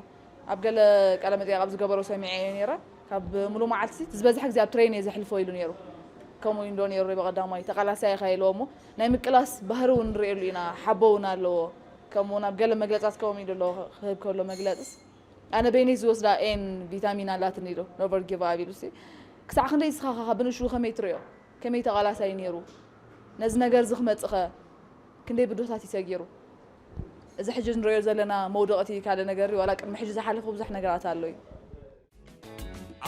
ኣብ ገለ ቃለ መጠይቕ ኣብ ዝገበሮ ሰሚዐዮ ነይረ። ካብ ሙሉእ መዓልቲ እቲ ዝበዝሐ ግዜ ኣብ ትሬን እየ ዘሕልፎ ኢሉ ነይሩ። ከምኡ እንዶ ነይሩ ብቐዳማይ ተቓላሳይ ኢኻ ኢልዎ እሞ ናይ ምቅላስ ባህሪ እውን ንርእየሉ ኢና። ሓቦ እውን ኣለዎ። ከምኡ እውን ኣብ ገለ መግለጻት ከምኡ ኢሉ ኣሎ ክህብ ከሎ መግለጽስ ኣነ በይነይ ዝወስዳ ኤን ቪታሚን ኣላትኒ ኢሉ ነቨር ጊቭ ኣፕ ኢሉ ሲ ክሳዕ ክንደይ ንስኻ ኸ ብንእሽቱ ከመይ ትርእዮ? ከመይ ተቓላሳይ ነይሩ? ነዚ ነገር እዚ ክመጽእ ኸ ክንደይ ብድሆታት እዩ ሰጊሩ? እዚ ሕጂ ንርእዮ ዘለና መውደቕቲ ካልእ ነገር እዩ፣ ዋላ ቅድሚ ሕጂ ዝሓለፈ ብዙሕ ነገራት ኣሎ እዩ።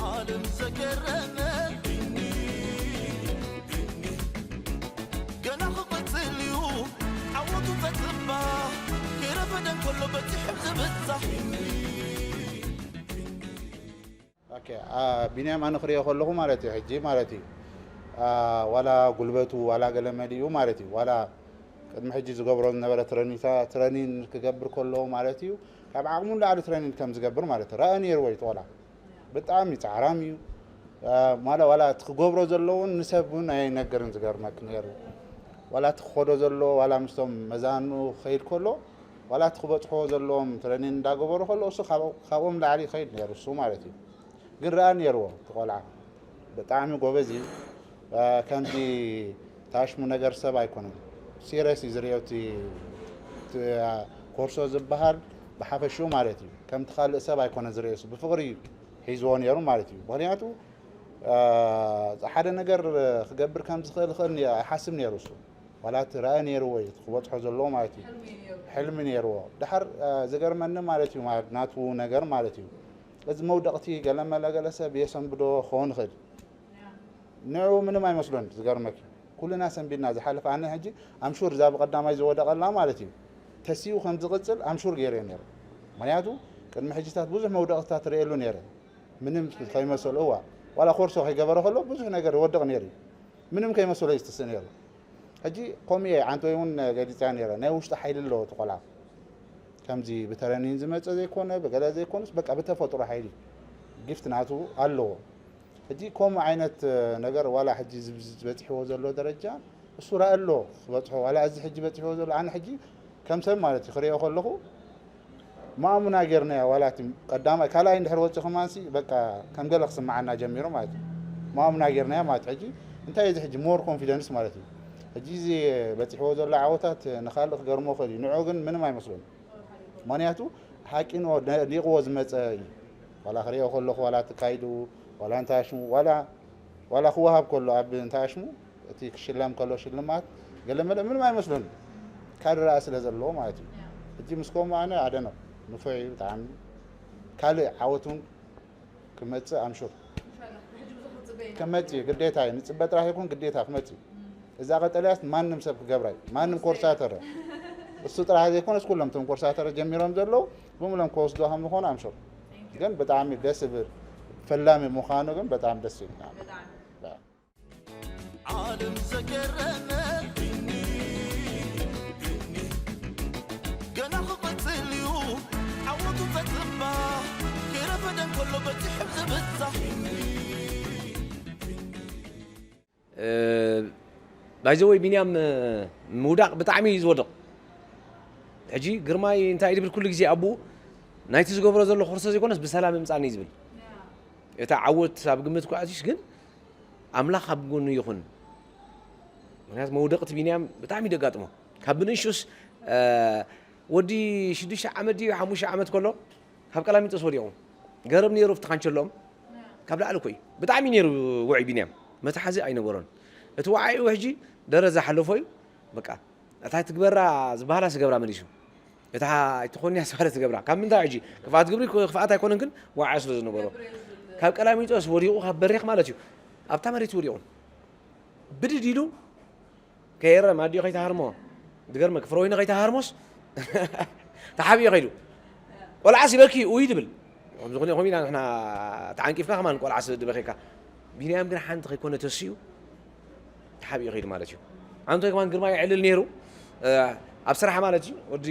ዓለም ዘገረመ ቢኒ፣ ቢኒ፣ ገና ክቕጽል እዩ ዓወቱ ተጽባ፣ ከይረፈደ እንከሎ በጺሑ ዝብጻሕ ቢኒ፣ ቢኒ። ኦኬ፣ አ፣ ቢንያም ኣነ ክሪኦ ከለኹ ማለት እዩ፣ ሕጂ ማለት እዩ፣ አ፣ ዋላ ጉልበቱ ዋላ ገለ መሊኡ ማለት እዩ፣ ዋላ ቅድሚ ሕጂ ዝገብሮ ዝነበረ ትረኒታ-፣ ትረኒን ክገብር ከሎ ማለት እዩ፣ ካብ ዓቕሙ ንላዕሊ ትረኒን ከም ዝገብር ማለት እዩ። ረኣ ነይርዎ እዩ እቲ ቆልዓ። ብጣዕሚ ጻዕራም እዩ። አ፣ ማለ ዋላ እቲ ክገብሮ ዘለውን ንሰብ እውን ኣይነገርን ዝገርመክ ነይሩ። ዋላ እቲ ክኸዶ ዘለዎ፣ ዋላ ምስቶም መዛኑ ክኸይድ ከሎ፣ ዋላ እቲ ክበጽሖ ዘለዎም ትረኒን እንዳገበሩ ከሎ፣ እሱ ካብ-፣ ካብኦም ላዕሊ ይኸይድ ነይሩ እሱ ማለት እዩ። ግን ረኣ ነይርዎ እቲ ቆልዓ። ብጣዕሚ ጎበዝ እዩ። አ፣ ከምዚ ታሽሙ ነገር ሰብ ኣይኮነን። ሲሪየስ እዩ ዝርእዮ እቲ፣ እቲ፣ አ፣ ኮርሶ ዝበሃል ብሓፈሽኡ ማለት እዩ። ከምቲ ካልእ ሰብ ኣይኮነን ዝርእዮ፣ እሱ ብፍቕሪ እዩ ሒዝዎ ነይሩ ማለት እዩ። ምኽንያቱ፣ አ፣ ሓደ ነገር ክገብር ከም ዝኽእል፣ ክእል ነ-፣ ኣይሓስብ ነይሩ እሱ። ዋላ እቲ ረኣ ነይርዎ እዩ፣ እቲ ክበጽሖ ዘለዎ ማለት እዩ። ሕልሚ ነይርዎ። ደሓር፣ አ፣ ዝገርመኒ ማለት እዩ፣ ማለት ናቱ ነገር ማለት እዩ። እዚ መውደቕቲ ገለ መለ ገለ ሰብ የሰንብዶ ክኸውን ይኽእል። ንዕኡ ምንም ኣይመስሎን፣ ዝገርመኪ። ኩልና ሰንቢድና ዝሓለፈ፣ ኣነ ሕጂ ኣምሹር እዛ ብቐዳማይ ዝወደቐላ ማለት እዩ፣ ተሲኡ ከም ዝቕጽል ኣምሹር ገይረ ነይረ። ምኽንያቱ ቅድሚ ሕጂታት ብዙሕ መውደቕትታት ርእየሉ ነይረ። ምንም ከይመሰሎ፣ እዋ፣ ዋላ ኮርሶ ከይገበረ ከሎ ብዙሕ ነገር ይወድቕ ነይሩ እዩ። ምንም ከይመስሎ እዩ ዝትስእ ነይሩ። ሕጂ ከምኡ እየ ዓንተወይ እውን ገሊፀያ ነይረ። ናይ ውሽጢ ሓይሊ ኣለዎ እቲ ቆልዓ። ከምዚ ብተረኒን ዝመፀ ዘይኮነ፣ ብገለ ዘይኮነስ፣ በቃ ብተፈጥሮ ሓይሊ ጊፍት ናቱ ኣለዎ። ሕጂ ከምኡ ዓይነት ነገር ዋላ ሕጂ ዝብ-፣ ዝበፂሕዎ ዘሎ ደረጃ እሱ ራእ ኣሎ ክበፅሖ፣ ዋላ እዚ ሕጂ በፂሕዎ ዘሎ፣ ኣነ ሕጂ ከም ሰብ ማለት እዩ ክሪኦ ከለኹ ማእሙና ጌርናዮ። ዋላ እቲ ቀዳማይ ካልኣይ እንድሕር ወፂኡ ከማንሲ በቃ ከም ገለ ክስምዓና ጀሚሩ ማለት እዩ። ማእሙና ጌርናዮ ማለት ሕጂ እንታይ እዚ ሕጂ ሞር ኮንፊደንስ ማለት እዩ። ሕጂ እዚ በፂሕዎ ዘሎ ዓወታት ንኻልእ ክገርሞ ይኽእል እዩ፣ ንዑ ግን ምንም ኣይመስሎን። ምኽንያቱ ሓቂ ንዎ ደ-፣ ኒቕዎ ዝመፀ እዩ። ዋላ ክሪኦ ከለኹ ዋላ ተካይዱ ዋላ እንታይ ኣሽሙ ዋላ ዋላ ክወሃብ ከሎ ኣብ እንታይ ኣሽሙ እቲ ክሽለም ከሎ ሽልማት ገለመለ ምንም ኣይመስሎን። ካድረኣ ስለ ዘለዎ ማለት እዩ። ሕጂ ምስ ከምኡ ኣነ ኣደነቕ ንፉዕ እዩ ብጣዕሚ። ካልእ ዓወት እውን ክመጽእ ኣምሹር ክመጽእ እዩ ግዴታ እዩ። ንጽበ ጥራሕ ይኹን ግዴታ ክመጽእ እዩ። እዛ ቀጠልያስ ማንም ሰብ ክገብራ እዩ። ማንም ኮርሳተረ እሱ ጥራሕ ዘይኮነስ ኩሎም እቶም ኮርሳተረ ጀሚሮም ዘለዉ ብምሎም ክወስዶ ከም ዝኾኑ ኣምሹር። ግን ብጣዕሚ ደስ ዝብል ፈላሚ ምዃኑ ግን በጣም ደስ ይብል። ዓለም ዘገረመትኒ ገና ክቕጽል እዩ ዓወቱ ተጽባ ከይረፈደ እንከሎ በጺሑ ዝብጻሕ ባይዘወይ ቢንያም ምውዳቕ ብጣዕሚ እዩ ዝወድቕ። ሕጂ ግርማይ እንታይ ድብል ኩሉ ግዜ ኣቦኡ ናይቲ ዝገብሮ ዘሎ ኮርሶ ዘይኮነስ ብሰላም ይምጻኒ እዩ ዝብል። እታ ዓወት ኣብ ግምት ኳዕቲሽ ግን ኣምላኽ ኣብ ጎኑ ይኹን። ምክንያቱ መውደቕቲ ቢንያም ብጣዕሚ ደጋጥሞ ካብ ብንእሽቱስ ወዲ ሽዱሽተ ዓመት ድዩ ሓሙሽተ ዓመት ከሎ ካብ ቀላሚጦስ ወዲቑ ገረብ ነይሩ ኣብቲ ካንቸሎም ካብ ላዕሊ እኮ እዩ ብጣዕሚ ነይሩ ውዑይ ቢንያም መትሓዚ ኣይነበሮን። እቲ ወዓይኡ ሕጂ ደረጃ ሓለፎ እዩ በቃ እታ ትግበራ ዝበሃላ ስገብራ መሊሱ እታ ኣይትኾንያ ዝበሃለ ትገብራ ካብ ምንታይ ሕጂ ክፍኣት ግብሪ ክፍኣት ኣይኮነን ግን ወዓይ ስለ ዝነበሮ ካብ ቀላሚጦስ ወዲቑ ካብ በሪኽ ማለት እዩ ኣብታ መሬት ወዲቑ ብድድ ኢሉ ከየረ ማዲዮ ከይተሃርሞ ድገርመ ክፍረወይነ ከይተሃርሞስ ተሓቢኦ ከይዱ ቆልዓ ሲበኪ ውይ ድብል ዝኾነ ይኾም ኢና ንሕና ተዓንቂፍካ ከማን ቆልዓ ድበኸካ ቢንያም ግን ሓንቲ ከይኮነ ተስኡ ተሓቢኡ ከይዱ ማለት እዩ። ኣንቶይ ከማን ግርማ ይዕልል ነይሩ ኣብ ስራሕ ማለት እዩ። ወዲ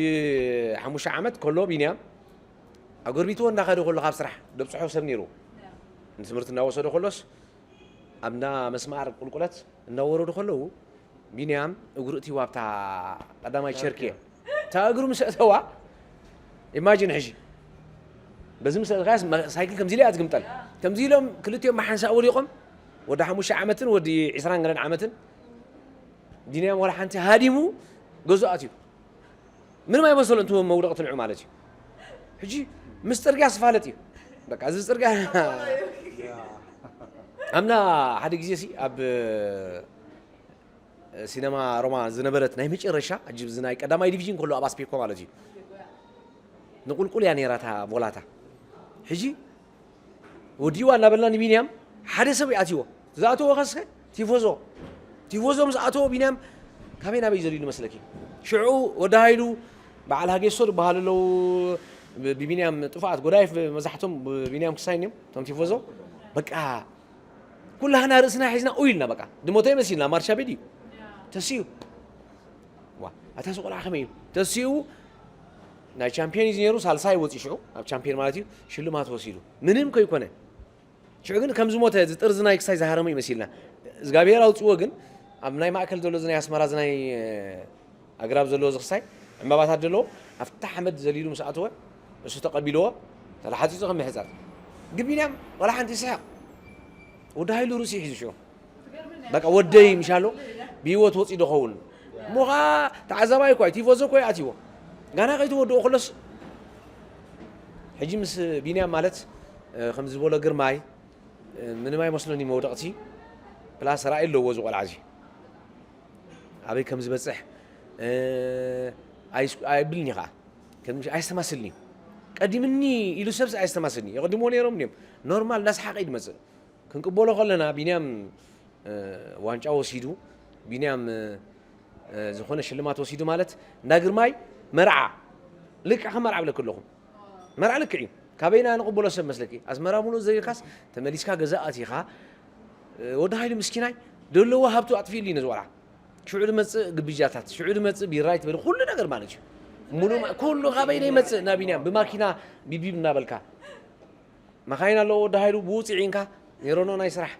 ሓሙሽተ ዓመት ከሎ ቢንያም ኣጎርቢትዎ እንዳኸደ ከሎ ካብ ስራሕ ደብፅሖ ሰብ ነይሩ ንትምህርቲ እናወሰደ ከሎስ ኣብና መስማር ቁልቁለት እናወረዱ ከለዉ ቢንያም እግሩ እትይዋ ኣብታ ቀዳማይ ቸርኪ እታ እግሩ ምስ ኣእተዋ ኢማጂን ሕጂ በዚ ምስ ኣእተኻያስ ሳይክል ከምዚ ኢለ እያ ትግምጠል ከምዚ ኢሎም ክልቲኦም ብሓንሳእ ወዲቖም ወዲ ሓሙሽተ ዓመትን ወዲ ዕስራን ገለን ዓመትን ቢንያም ዋላ ሓንቲ ሃዲሙ ገዙ ኣትዩ ምንም ኣይመሰሎ እንት መውደቕ ትንዑ ማለት እዩ ሕጂ ምስ ፅርግያ ስፋለጥ እዩ በቃ እዚ ፅርግያ ኣምና ሓደ ግዜ ሲ ኣብ ሲነማ ሮማ ዝነበረት ናይ መጨረሻ ሕጂ እዚ ናይ ቀዳማይ ዲቪዥን ከሎ ኣብ ኣስፔኮ ማለት እዩ ንቁልቁል እያ ነይራ እታ ቮላታ ሕጂ ወዲዋ እናበልና ንቢንያም ሓደ ሰብ ይኣትዎ ዝኣተዎ ከስከ ቲፎዞ ቲፎዞ ምስ ኣተዎ ቢንያም ካበይ ናበይ ዘልዩ መስለኪ ሽዑ ወዲ ሃይሉ በዓል ሃጌሶ ዝበሃሉ ኣለዉ ብቢንያም ጥፋኣት ጎዳይፍ መዛሕቶም ብቢንያም ክሳይን እዮም እቶም ቲፎዞ በቃ ኩላህና ርእስና ሒዝና ኡይ ኢልና በቃ ድሞተ መሲልና ማርሻ ቤድ እዩ ተስዩ ዋ ኣታ እዚ ቆልዓ ከመይ እዩ ተስዩ ናይ ቻምፒዮን እዩ ነይሩ ሳልሳይ ወፂ ሽዑ ኣብ ቻምፒዮን ማለት እዩ ሽልማት ወሲዱ ምንም ከይኮነ ሽዑ ግን ከም ዝሞተ እዚ ጥርዚ ናይ ክሳይ ዝሃረሙ ይመሲልና እግዚኣብሔር ኣውፅዎ ግን ኣብ ናይ ማእከል ዘሎ እዚ ናይ ኣስመራ እዚ ናይ ኣግራብ ዘለዎ ዝኽሳይ ዕምባባታት ዘለዎ ኣብታ ሓመድ ዘሊሉ ምስ ኣተወ እሱ ተቐቢልዎ ተላሓፂፁ ከም ምሕፃር ግን ቢንያም ዋላ ሓንቲ ይስሕቕ ወዲ ሃይሉ ርእሲ ሒዙ ሽዑ በቃ ወደይ ምሻሎ ብህይወት ወፂ ዶኸውን እሞ ከዓ ተዓዛባይ እኳ ቲፎዞ እኮ ይኣትዎ ጋና ከይትወድኦ ከሎስ ሕጂ ምስ ቢንያም ማለት ከም ዝበሎ ግርማይ ምንም ኣይመስሎን እዩ መውደቕቲ ፕላስ ራእይ ኣለዎ እዚ ቆልዓ እዚ ኣበይ ከም ዝበፅሕ ኣይብልን እዩ ከዓ ኣየስተማስልን እዩ ቀዲምኒ ኢሉ ሰብስ ኣየስተማስልን እዩ የቐድሞ ነይሮም እዮም ኖርማል እናስሓቀ እዩ ዝመፅእ ክንቅበሎ ከለና ቢንያም ዋንጫ ወሲዱ ቢንያም ዝኾነ ሽልማት ወሲዱ ማለት እንዳ ግርማይ መርዓ ልክዕ ከም መርዓ ብለክ ኣለኹም መርዓ ልክዕ እዩ ካበይና ንቕበሎ ሰብ መስለኪ? ኣስመራ ሙሉእ ዘሪርካስ ተመሊስካ ገዛ ኣቲኻ፣ እ፣ ወዲ ሃይሉ ምስኪናይ ደለዎ ሃብቱ ኣጥፊእሉ እዩ ነዚ ቆልዓ። ሽዑ ዝመጽእ ግብጃታት፣ ሽዑ ዝመጽእ ቢራ ይትበል፣ ኩሉ ነገር ማለት እዩ። ሙሉእ ማ-፣ ኩሉ ካበይ ነው ይመጽእ? ናብ ቢንያም ብማኪና ቢቢብ እናበልካ። መኻይን ኣለዎ ወዲ ሃይሉ፣ ብኡ ጽዒንካ፣ ኔሮኖ ናይ ስራሕ።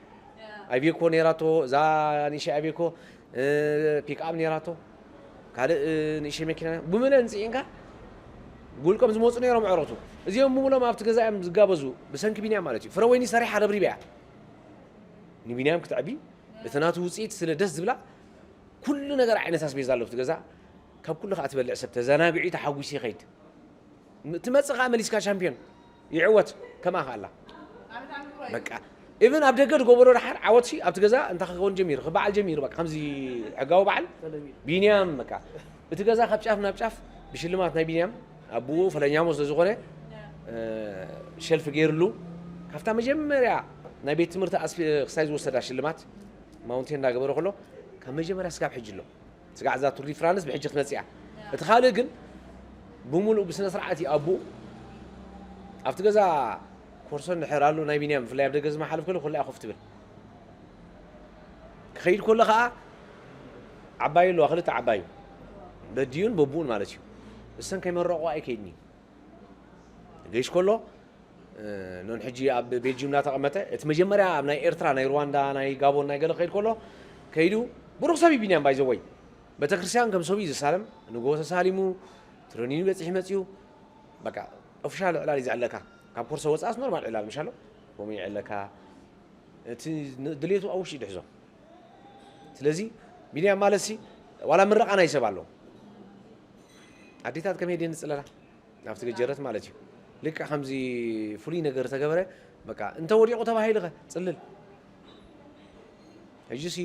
ኣይቤኮ ኔራቶ፣ እዛ ንእሽተይ ኣይቤኮ፣ እ፣ ፒክኣፕ ኔራቶ፣ ካልእ፣ እ፣ ንእሽተይ መኪና፣ ብምለን ጽዒንካ፣ ውልቆም ዝመጹ ኔሮም ኣዕሩኽቱ። እዚኦም ብምሎም ኣብቲ ገዛ እዮም ዝጋበዙ፣ ብሰንኪ ቢንያም ማለት እዩ። ፍረወይኒ ሰሪሓ ረብሪባ እያ። ንቢንያም ክትዕቢ፣ እቲ ናቱ ውጽኢት ስለ ደስ ዝብላ፣ ኩሉ ነገር ዓይነት ኣስቤዛ ኣሎ ኣብቲ ገዛ። ካብ ኩሉ ከኣ ትበልዕ ሰብ፣ ተዘናጊዑ ተሓጒሱ ይኸይድ። ም-፣ ትመጽእ ከኣ መሊስካ ሻምፒዮን ይዕወት፣ ከምኣ ከኣ ኣላ። በቃ፣ ኢቭን ኣብ ደገ ዝገበሮ ደሓር ዓወትሲ ኣብቲ ገዛ እንታይ ክኸውን ጀሚሩ፣ ክበዓል ጀሚሩ፣ በቃ፣ ከምዚ ሕጋዊ በዓል ቢንያም፣ በቃ፣ እቲ ገዛ ካብ ጫፍ ናብ ጫፍ ብሽልማት ናይ ቢንያም፣ ኣቡኡ ፈለኛሞ ስለ ዝኾነ፣ እ፣ ሸልፍ ገይርሉ፣ ካብታ መጀመርያ ናይ ቤት ትምህርቲ ኣስፊ-፣ ክሳይ ዝወሰዳ ሽልማት፣ ማውንቴን እንዳገበረ ከሎ፣ ካብ መጀመርያ ስጋብ ሕጂ ኣሎ። ስጋዕ እዛ ቱር ዲ ፍራንስ ብሕጂ ክትመጽእ እያ። እቲ ካልእ ግን ብምሉእ ብስነ ስርዓት እዩ ኣቦኡ። ኣብቲ ገዛ ኮርሶ እንድሕር ኣሎ ናይ ቢንያም፣ ብፍላይ ኣብ ደገ ዝመሓለፍ ከሎ፣ ኩላ እያ ኮፍ ትብል። ክኸይድ ከሎ ኸኣ ዓባዩ ኣለዋ፣ ክልተ ዓባዩ። በዲኡን በቡኡን ማለት እዩ። እሰን ከይመረቑ ኣይከይድን እዩ። ገይሽ ከሎ፣ እ፣ ኖን ሕጂ ኣብ ቤልጂዩም እናተቐመጠ፣ እቲ መጀመርያ ኣብ ናይ ኤርትራ፣ ናይ ሩዋንዳ፣ ናይ ጋቦን፣ ናይ ገለ ክኸይድ ከሎ፣ ከይዱ፣ ብሩኽ ሰብ እዩ ቢንያም፣ ባይ ዘ ወይ። ቤተክርስትያን ከም ሰብ እዩ ዝሳለም፣ ንግሆ ተሳሊሙ፣ ትረኒኑ በጺሑ መጺኡ፣ በቃ፣ ኦፊሻል ዕላል እዩ ዘዕለካ። ካብ ኮርሶ ወጻእስ ኖርማል ዕላል፣ ምሽ ኣሎ? ከምኡ የዕለካ። እቲ ን-፣ ድሌቱ ኣብ ውሽጢ ይድሕዞ። ስለዚ፣ ቢንያም ማለት ሲ፣ ዋላ ምረቓ ናይ ሰብ ኣሎ። ኣዴታት ከመይ ድየን ዝጽለላ? ኣብቲ ገጀረት ማለት እዩ። ልክዕ ከምዚ ፍሉይ ነገር ተገበረ፣ በቃ፣ እንተ ወዲቑ ተባሂሉ ኸ ጽልል። ሕጂ ሲ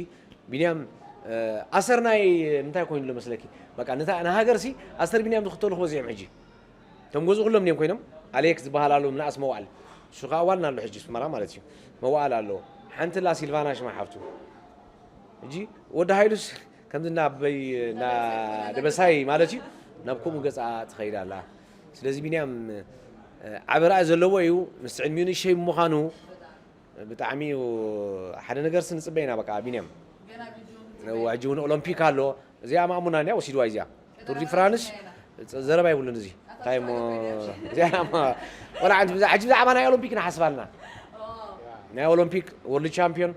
ቢንያም፣ እ፣ ኣሰር ናይ ምንታይ ኮይኑ ኣሎ መስለኪ? በቃ፣ ንታ-፣ ንሃገር ሲ ኣሰር ቢንያም ዝኽተሉ ክበዝሑ እዮም ሕጂ። እቶም ገዝኡ ኩሎም እዮም ኮይኖም፣ ኣሌክስ ዝበሃል ኣሎ፣ ምንኣስ መዋዕል። እሱ ኸኣ ዋና ኣሎ ሕጂ ኣስመራ ማለት እዩ። መዋዕል ኣሎ። ሓንቲ ላ ሲልቫና ሽማ ሓፍቱ። ሕጂ ወዲ ሃይሉስ ከምዚ እናበይ-፣ እና ደበሳይ ማለት እዩ፣ ናብ ከምኡ ገጻ ትኸይድ ኣላ። ስለዚ ቢንያም፣ እ፣ ዓቢ ራእይ ዘለዎ እዩ። ምስ ዕድሚኡ ንእሽተይ ብምዃኑ ብጣዕሚ እዩ ሓደ ነገር ስንጽበ ኢና በቃ ቢንያም። እዋ፣ ሕጂ እውን ኦሎምፒክ ኣሎ። እዚኣ ማእሙና እንድያ ወሲድዋ እዚኣ። ቱር ዲ ፍራንስ ዘረባ ይብሉን እዚ። እንታይ እሞ እዚኣ ማ-፣ ወላ ሓንቲ ብዛ-፣ ሕጂ ብዛዕባ ናይ ኦሎምፒክ ንሓስባልና። ናይ ኦሎምፒክ ወርልድ ቻምፒዮን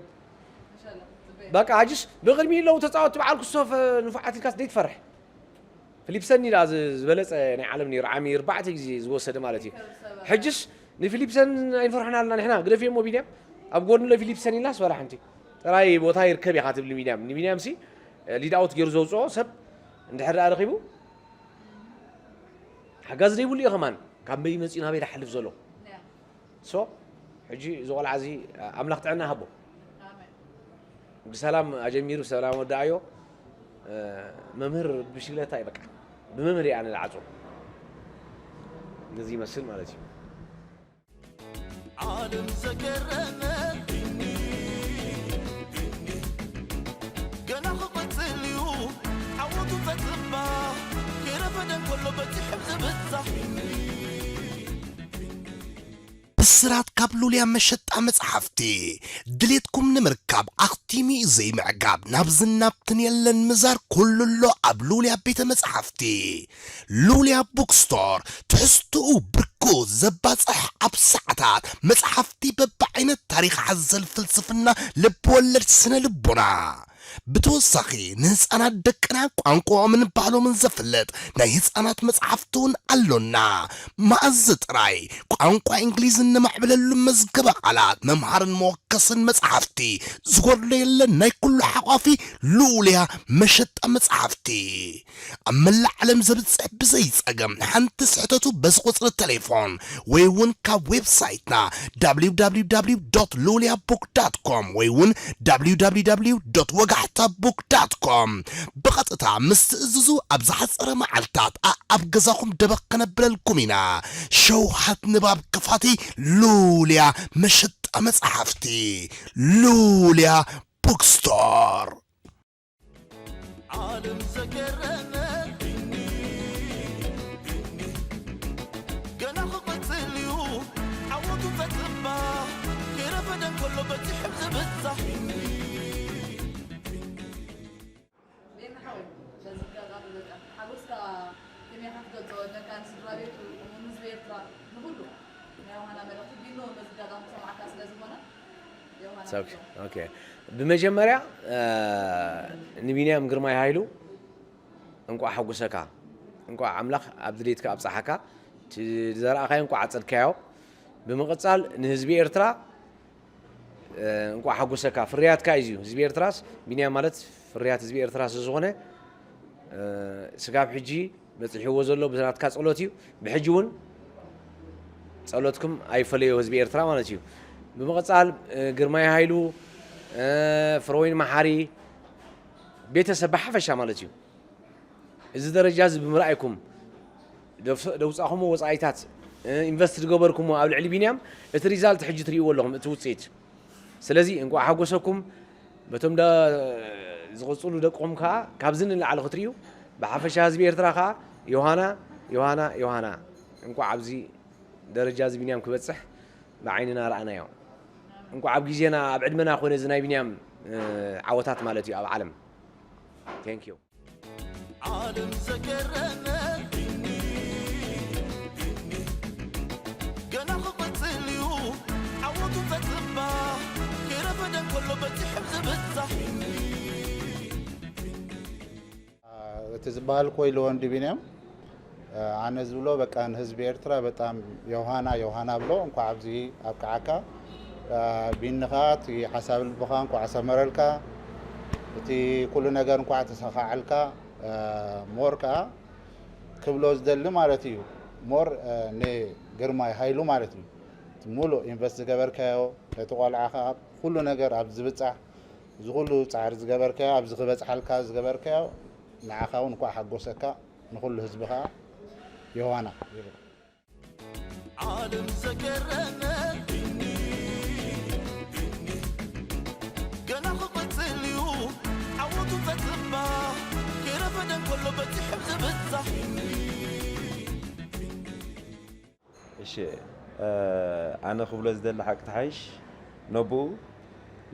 በቃ፣ ሕጅስ ብቕድሚ ኣለዉ ተጻወትቲ በዓል ክስቶፍ ንፉዓት ኢልካስ ደይትፈርሕ። ፊሊፕሰን ኢላ ዝ-፣ ዝበለጸ ናይ ዓለም ነይሩ፣ ዓሚ ኣርባዕተ ግዜ ዝወሰደ ማለት እዩ። ሕጅስ ንፊሊፕሰን ኣይንፈርሖን ኣለና ንሕና፣ ግደፍዮ እሞ ቢንያም፣ ኣብ ጎድኒ ኣሎ ፊሊፕሰን ኢልናስ ዋላ ሓንቲ። ጥራይ ቦታ ይርከብ ኢኻ ትብል ቢንያም። ንቢንያምሲ ሊድ ኣውት ገይሩ ዘውጽኦ ሰብ እንድሕር ደኣ ረኺቡ፣ ሓጋዚ ዘይብሉ እዩ ከማን። ካብ በይ መጺኡ ናበይ ዝሓልፍ ዘሎ? ሶ፣ ሕጂ እዚ ቆልዓ እዚ ኣምላኽ ጥዕና ሃቦ። ኣሜን። ብሰላም ኣጀሚሩ ብሰላም ወዳኣዮ። እ፣ መምህር ብሽግለታ እዩ በቃ። ብመምህር እየ ኣነ ዝዓጾ። ነዚ ይመስል ማለት እዩ። ዓለም ዘገረመ ቢኒ፣ ቢኒ፣ ገና ክቕጽል እዩ ዓወቱ ፈጽምባ፣ ከይረፈደ እንከሎ በጺሑ ዝብጻሕ። ብስራት ካብ ሉልያ መሸጣ መጽሓፍቲ። ድሌትኩም ንምርካብ ኣኽቲሙ እዩ ዘይምዕጋብ፣ ናብዝን ናብትን የለን ምዛር፣ ኩሉ ኣሎ ኣብ ሉልያ ቤተ መጽሓፍቲ። ሉልያ ቡክስቶር፣ ትሕዝትኡ ብርኩ ዘባጽሕ፣ ኣብ ሰዓታት መጽሓፍቲ በብዓይነት፣ ታሪኽ ሓዘል፣ ፍልስፍና፣ ልብ ወለድ፣ ስነ ልቦና። ብተወሳኺ ንህፃናት ደቅና ቋንቋኦምን ባህሎምን ዘፍልጥ ናይ ህፃናት መፅሓፍቲ እውን ኣሎና። መኣዝ ጥራይ ቋንቋ እንግሊዝ እነማዕብለሉ መዝገበ ቃላት፣ መምሃርን መወከስን መፅሓፍቲ፣ ዝጎድሎ የለን። ናይ ኩሉ ሓቋፊ ሉልያ መሸጣ መፅሓፍቲ። ኣብ መላእ ዓለም ዘብጽሕ ብዘይ ጸገም ሓንቲ ስሕተቱ በዚ ቁጽሪ ተሌፎን ወይ እውን ካብ ዌብሳይትና www.luliabook.com ወይ እውን www.ወጋሕታbook.com ብቐጥታ ምስ ትእዝዙ ኣብ ዝሓጸረ መዓልታት ኣኣብ ገዛኹም ደበኽ ከነብለልኩም ኢና። ሸውሃት ንባብ ክፋቲ ሉልያ መሸጣ መጻሕፍቲ ሉልያ ቡክስቶር። ዓለም ዘገረመ ቢኒ፣ ቢኒ፣ ገና ክቕጽል እዩ ቢንያም ክትገልጾ ኣለካ ንስድራ ቤቱ፣ ንህዝቢ ኤርትራ፣ ንኹሉ ናይ ዮሃና መልእኽቲ ቢኖ በዚ ኣጋጣሚ ክሰምዓካ ስለ ዝኾነ ዮሃና ኦኬ፣ ኦኬ። ብመጀመርያ እ፣ ንቢንያም ግርማይ ሃይሉ እንቋዕ ሓጎሰካ፣ እንቋዕ ኣምላኽ ኣብ ድሌትካ ኣብጽሓካ፣ እቲ ዝዘራእካዮ እንቋዕ ኣጸድካዮ። ብምቕጻል ንህዝቢ ኤርትራ እ፣ እንቋዕ ሓጎሰካ። ፍርያትካ እዩ እዚ ህዝቢ ኤርትራስ፣ ቢንያም ማለት ፍርያት ህዝቢ ኤርትራ ስለ ዝኾነ እ፣ ስጋብ ሕጂ በጺሕዎ ዘሎ ብናትካ ጸሎት እዩ። ብሕጂ እውን ጸሎትኩም ኣይፈለዮ ህዝቢ ኤርትራ ማለት እዩ። ብምቕጻል እ፣ ግርማይ ሃይሉ እ፣ ፍረወይን መሓሪ ቤተሰብ ብሓፈሻ ማለት እዩ። እዚ ደረጃ እዚ ብምርኣይኩም ደውፃኹምዎ ወፃኢታት ኢንቨስት ዝገበርኩምዎ ኣብ ልዕሊ ቢንያም እቲ ሪዛልት ሕጂ ትርእይዎ ኣለኹም እቲ ውፅኢት። ስለዚ እንቋዕ ሓጎሰኩም። በቶም ዝቕፅሉ ደቅኹም ከዓ ካብዚ ንላዕሊ ክትርእዩ ብሓፈሻ ህዝቢ ኤርትራ ከዓ ዮሃና ዮሃና ዮሃና እንቋዕ ኣብዚ ደረጃ እዚ ቢንያም ክበፅሕ ብዓይንና ረኣናዮ። እንቋዕ ኣብ ግዜና ኣብ ዕድመና ኮነ እዚ ናይ ቢንያም ዓወታት ማለት እዩ ኣብ ዓለም። Thank you። ዓለም ዘገረመ ቢኒ ቢኒ ገና ክቕጽል እዩ ዓወቱ ተጽባ ከይረፈደ እንከሎ በጺሑ ዝብጻሕ ቢኒ እቲ ዝበሃል ኮይሉ ወንዲ ቢንያም ኣነ ዝብሎ በቃ ንህዝቢ ኤርትራ በጣም ዮሃና ዮሃና ብሎ እንኳዕ ኣብዚ ኣብቅዓካ ቢኒ ኸዓ እቲ ሓሳብ ልብኻ እንኳዕ ሰመረልካ እቲ ኩሉ ነገር እንኳዕ ተሳኻዐልካ ሞር ከዓ ክብሎ ዝደሊ ማለት እዩ ሞር ንግርማይ ሃይሉ ማለት እዩ ሙሉእ ኢንቨስት ዝገበርካዮ ነቲ ቆልዓ ከዓ ኩሉ ነገር ኣብ ዝብፃሕ እዚ ኩሉ ፃዕሪ ዝገበርካዮ ኣብዚ ክበፅሓልካ ዝገበርካዮ ንዓኻ እውን እንኳዕ ሓጎሰካ ንኩሉ ህዝቢ ከዓ ዮሃና ይብል። ዓለም ዘገረመ ቢኒ ቢኒ ገና ክቕጽል እዩ ዓወቱ ተጽባ ከይረፈደ እንከሎ በጺሑ ዝብጻሕ ቢኒ እሺ ኣነ ክብሎ ዝደሊ ሓቂ ተሓይሽ ነብኡ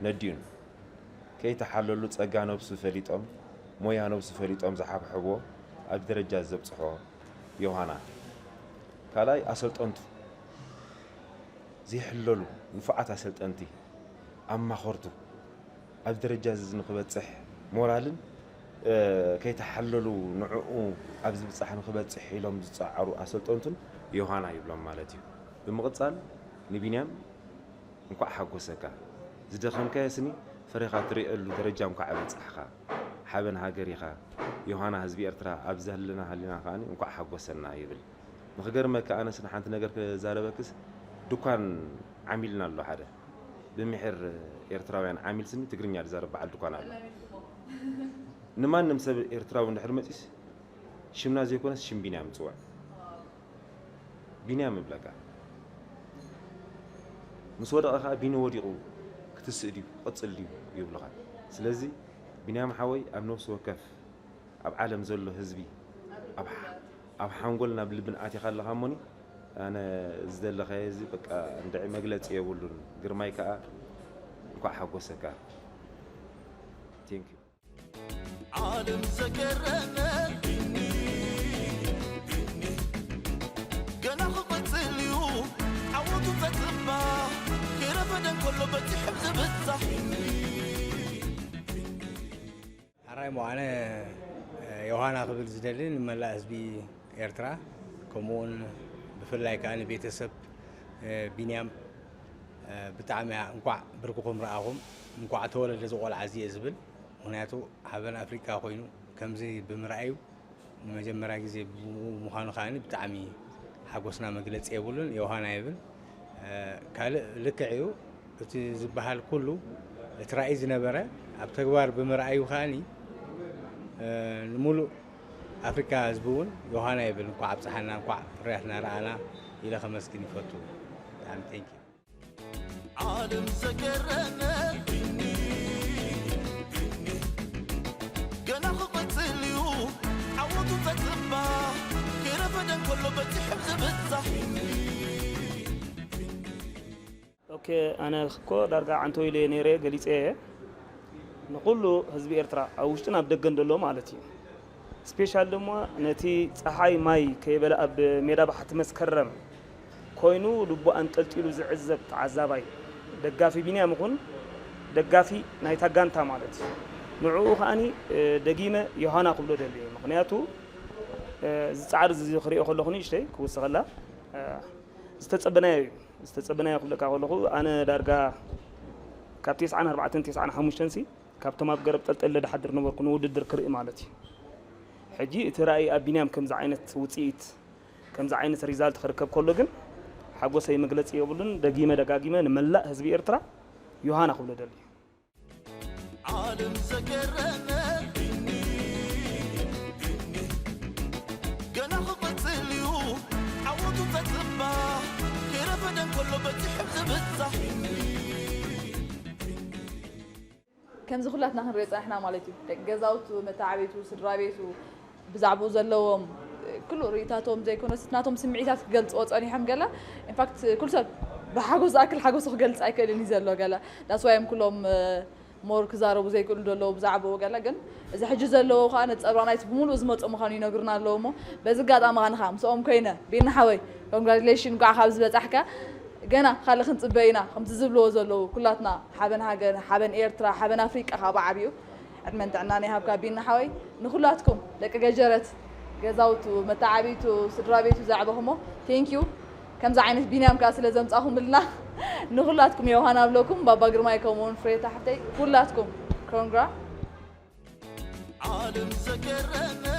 ነዲኡን ከይተሓለሉ ጸጋ ነብሱ ፈሊጦም ሞያ ነብሱ ፈሊጦም ዝሓብሕብዎ ኣብዚ ደረጃ ዘብጽሖ ዮሃና ካልኣይ ኣሰልጠንቱ ዘይሕለሉ ንፉዓት ኣሰልጠንቲ ኣማኸርቱ ኣብዚ ደረጃ እዚ ንክበፅሕ ሞራልን ከይተሓለሉ ንዕኡ ኣብ ዝብፃሕ ንክበፅሕ ኢሎም ዝፀዓሩ ኣሰልጠንቱን ዮሃና ይብሎም ማለት እዩ። ብምቕፃል ንቢንያም እንኳዕ ሓጎሰካ ዝደኸምካዮ ስኒ ፍሬኻ ትሪኤሉ ደረጃ እንኳዕ በፃሕኻ ሓበን ሃገር ኢኻ ዮሃና ህዝቢ ኤርትራ ኣብዚ ህልና ሃሊና ከዓኒ እንኳዕ ሓጎሰና ይብል። ንኽገርመካ ኣነስ ንሓንቲ ነገር ክዛረበክስ ድኳን ዓሚልና ኣሎ ሓደ ብምሒር ኤርትራውያን ዓሚል ስኒ ትግርኛ ዝዛረብ በዓል ድኳን ኣሎ ንማንም ሰብ ኤርትራዊ እንድሕር መፂስ ሽምና ዘይኮነስ ሽም ቢንያም ይፅውዕ ቢንያም ይብለካ ምስ ወደቐ ከዓ ቢኒ ወዲቑ ክትስእ ድዩ ክቕፅል ድዩ ይብሉኻ ስለዚ ቢንያም ሓወይ ኣብ ነብሲ ወከፍ ኣብ ዓለም ዘሎ ህዝቢ ኣብ ሓንጎልን ኣብ ልብን ኣቲኻ ኣለኻ እሞኒ ኣነ ዝደለኻዮ እዚ በቃ እንድዒ መግለፂ የብሉን ግርማይ ከዓ እንኳዕ ሓጎሰካ Thank you ዓለም ዘገረመ ቢኒ ቢኒ ገና ክቕፅል እዩ ዓወቱ ተፅባ ከይረፈደ እንከሎ በፂሑ ዝብፃሕ ቢኒ ሕራይ እሞ ኣነ ዮሃና ክብል ዝደሊ ንመላእ ህዝቢ ኤርትራ ከምኡውን ብፍላይ ከዓ ንቤተሰብ ቢንያም ብጣዕሚ እንኳዕ ብርክኹም ረኣኹም እንኳዕ ተወለደ ዝቆልዓ እዚየ ዝብል ምክንያቱ ሓበን ኣፍሪቃ ኮይኑ ከምዚ ብምርኣዩ ንመጀመርያ ግዜ ብምኡ ምዃኑ ከዓኒ ብጣዕሚ ሓጎስና መግለፂ የብሉን ዮሃና ይብል ካልእ ልክዕ እዩ እቲ ዝበሃል ኩሉ እቲ ራእይ ዝነበረ ኣብ ተግባር ብምርኣዩ ከዓኒ ንሙሉእ ኣፍሪካ ህዝቢ እውን ዮሃና ይብል እንኳዕ ኣብፀሓና እንኳዕ ፍርያትና ረኣና ኢለ ከመስግን ይፈቱ ብጣዕሚ thank you ዓለም ዘገረመ ቢኒ ቢኒ ገና ክቕፅል እዩ ዓወቱ ተፅባ ከይረፈደ እንከሎ በፂሑ ዝብፃሕ ቢኒ ኦኬ ኣነ እኮ ዳርጋ ዓንቶ ኢለ ነይረ ገሊፀ እየ ንኩሉ ህዝቢ ኤርትራ ኣብ ውሽጥን ኣብ ደገን ዘሎ ማለት እዩ ስፔሻል ድማ ነቲ ፀሓይ ማይ ከይበለ ኣብ ሜዳ ባሕቲ መስከረም ኮይኑ ልቡ ኣንጠልጢሉ ዝዕዘብ ተዓዛባይ ደጋፊ ቢንያም ይኹን ደጋፊ ናይታ ጋንታ ማለት እዩ። ንዕኡ ከዓኒ ደጊመ ዮሃና ክብሎ ደሊ እዩ። ምክንያቱ እዚ ፃዕሪ እዚ ክሪኦ ከለኹ ንእሽተይ ክውስኸላ ዝተፀበናዮ እዩ። ዝተፀበናዮ ክብለካ ከለኹ ኣነ ዳርጋ ካብ ተስዓን ኣርባዕተን ተስዓን ሓሙሽተን ሲ ካብቶም ኣብ ገረብ ጠልጠለ ድሓድር ነበርኩ ንውድድር ክርኢ ማለት እዩ። ሕጂ እቲ ራእይ ኣብ ቢንያም ከምዚ ዓይነት ውፅኢት ከምዚ ዓይነት ሪዛልት ክርከብ ከሎ ግን ሓጎሰይ መግለፂ የብሉን። ደጊመ ደጋጊመ ንመላእ ህዝቢ ኤርትራ ዮሃና ክብሎ ደሊ። ዓለም ዘገረመ ቢኒ ቢኒ ገና ክቕጽል እዩ ዓወቱ ተጽባ ከይረፈደ እንከሎ በጺሑ ዝብጻሕ ከምዚ ኩላትና ክንሪኦ ጸኒሕና ማለት እዩ። ደቂ ገዛውቱ፣ መተዓብይቱ፣ ስድራ ቤቱ ብዛዕባኡ ዘለዎም ኩሉ ርእይታቶም ዘይኮነስ ናቶም ስምዒታት ክገልጽዎ ጸኒሖም ገለ ኢንፋክት ኩሉ ሰብ ብሓጎስ ዝኣክል ሓጎሱ ክገልጽ ኣይክእልን እዩ ዘሎ ገለ that's why እዮም ኩሎም more ክዛረቡ ዘይክእሉ ዘለዉ ብዛዕባኡ ገለ ግን እዚ ሕጂ ዘለዎ ከዓ ነጸብራቕ ናይቲ ብምሉእ ዝመጾ ምዃኑ ይነግሩና ኣለዉ እሞ በዚ ኣጋጣሚ ከዓ ንኻ ምስኦም ኮይነ ቢኒ ሓወይ congratulation እንኳዕ ካብዚ በጻሕካ ገና ካልእ ክንጽበ ኢና ከምቲ ዝብልዎ ዘለዉ ኩላትና ሓበን ሃገር ሓበን ኤርትራ ሓበን ኣፍሪቃ ካብ ዓብዩ ዕድመን ጥዕናን ይሃብካ ቢኒ ሓወይ ንኩላትኩም ደቂ ገጀረት ገዛውቱ መተዓብይቱ ስድራ ቤቱ ዘዕበኹሞ thank you ከምዚ ዓይነት ቢንያም ከዓ ስለ ዘምጻኹምልና ንኩላትኩም ዮሃና ኣብለኩም ባባ ግርማይ ከምኡውን ፍሬታ ሓፍተይ ኩላትኩም congra ዓለም ዘገረመ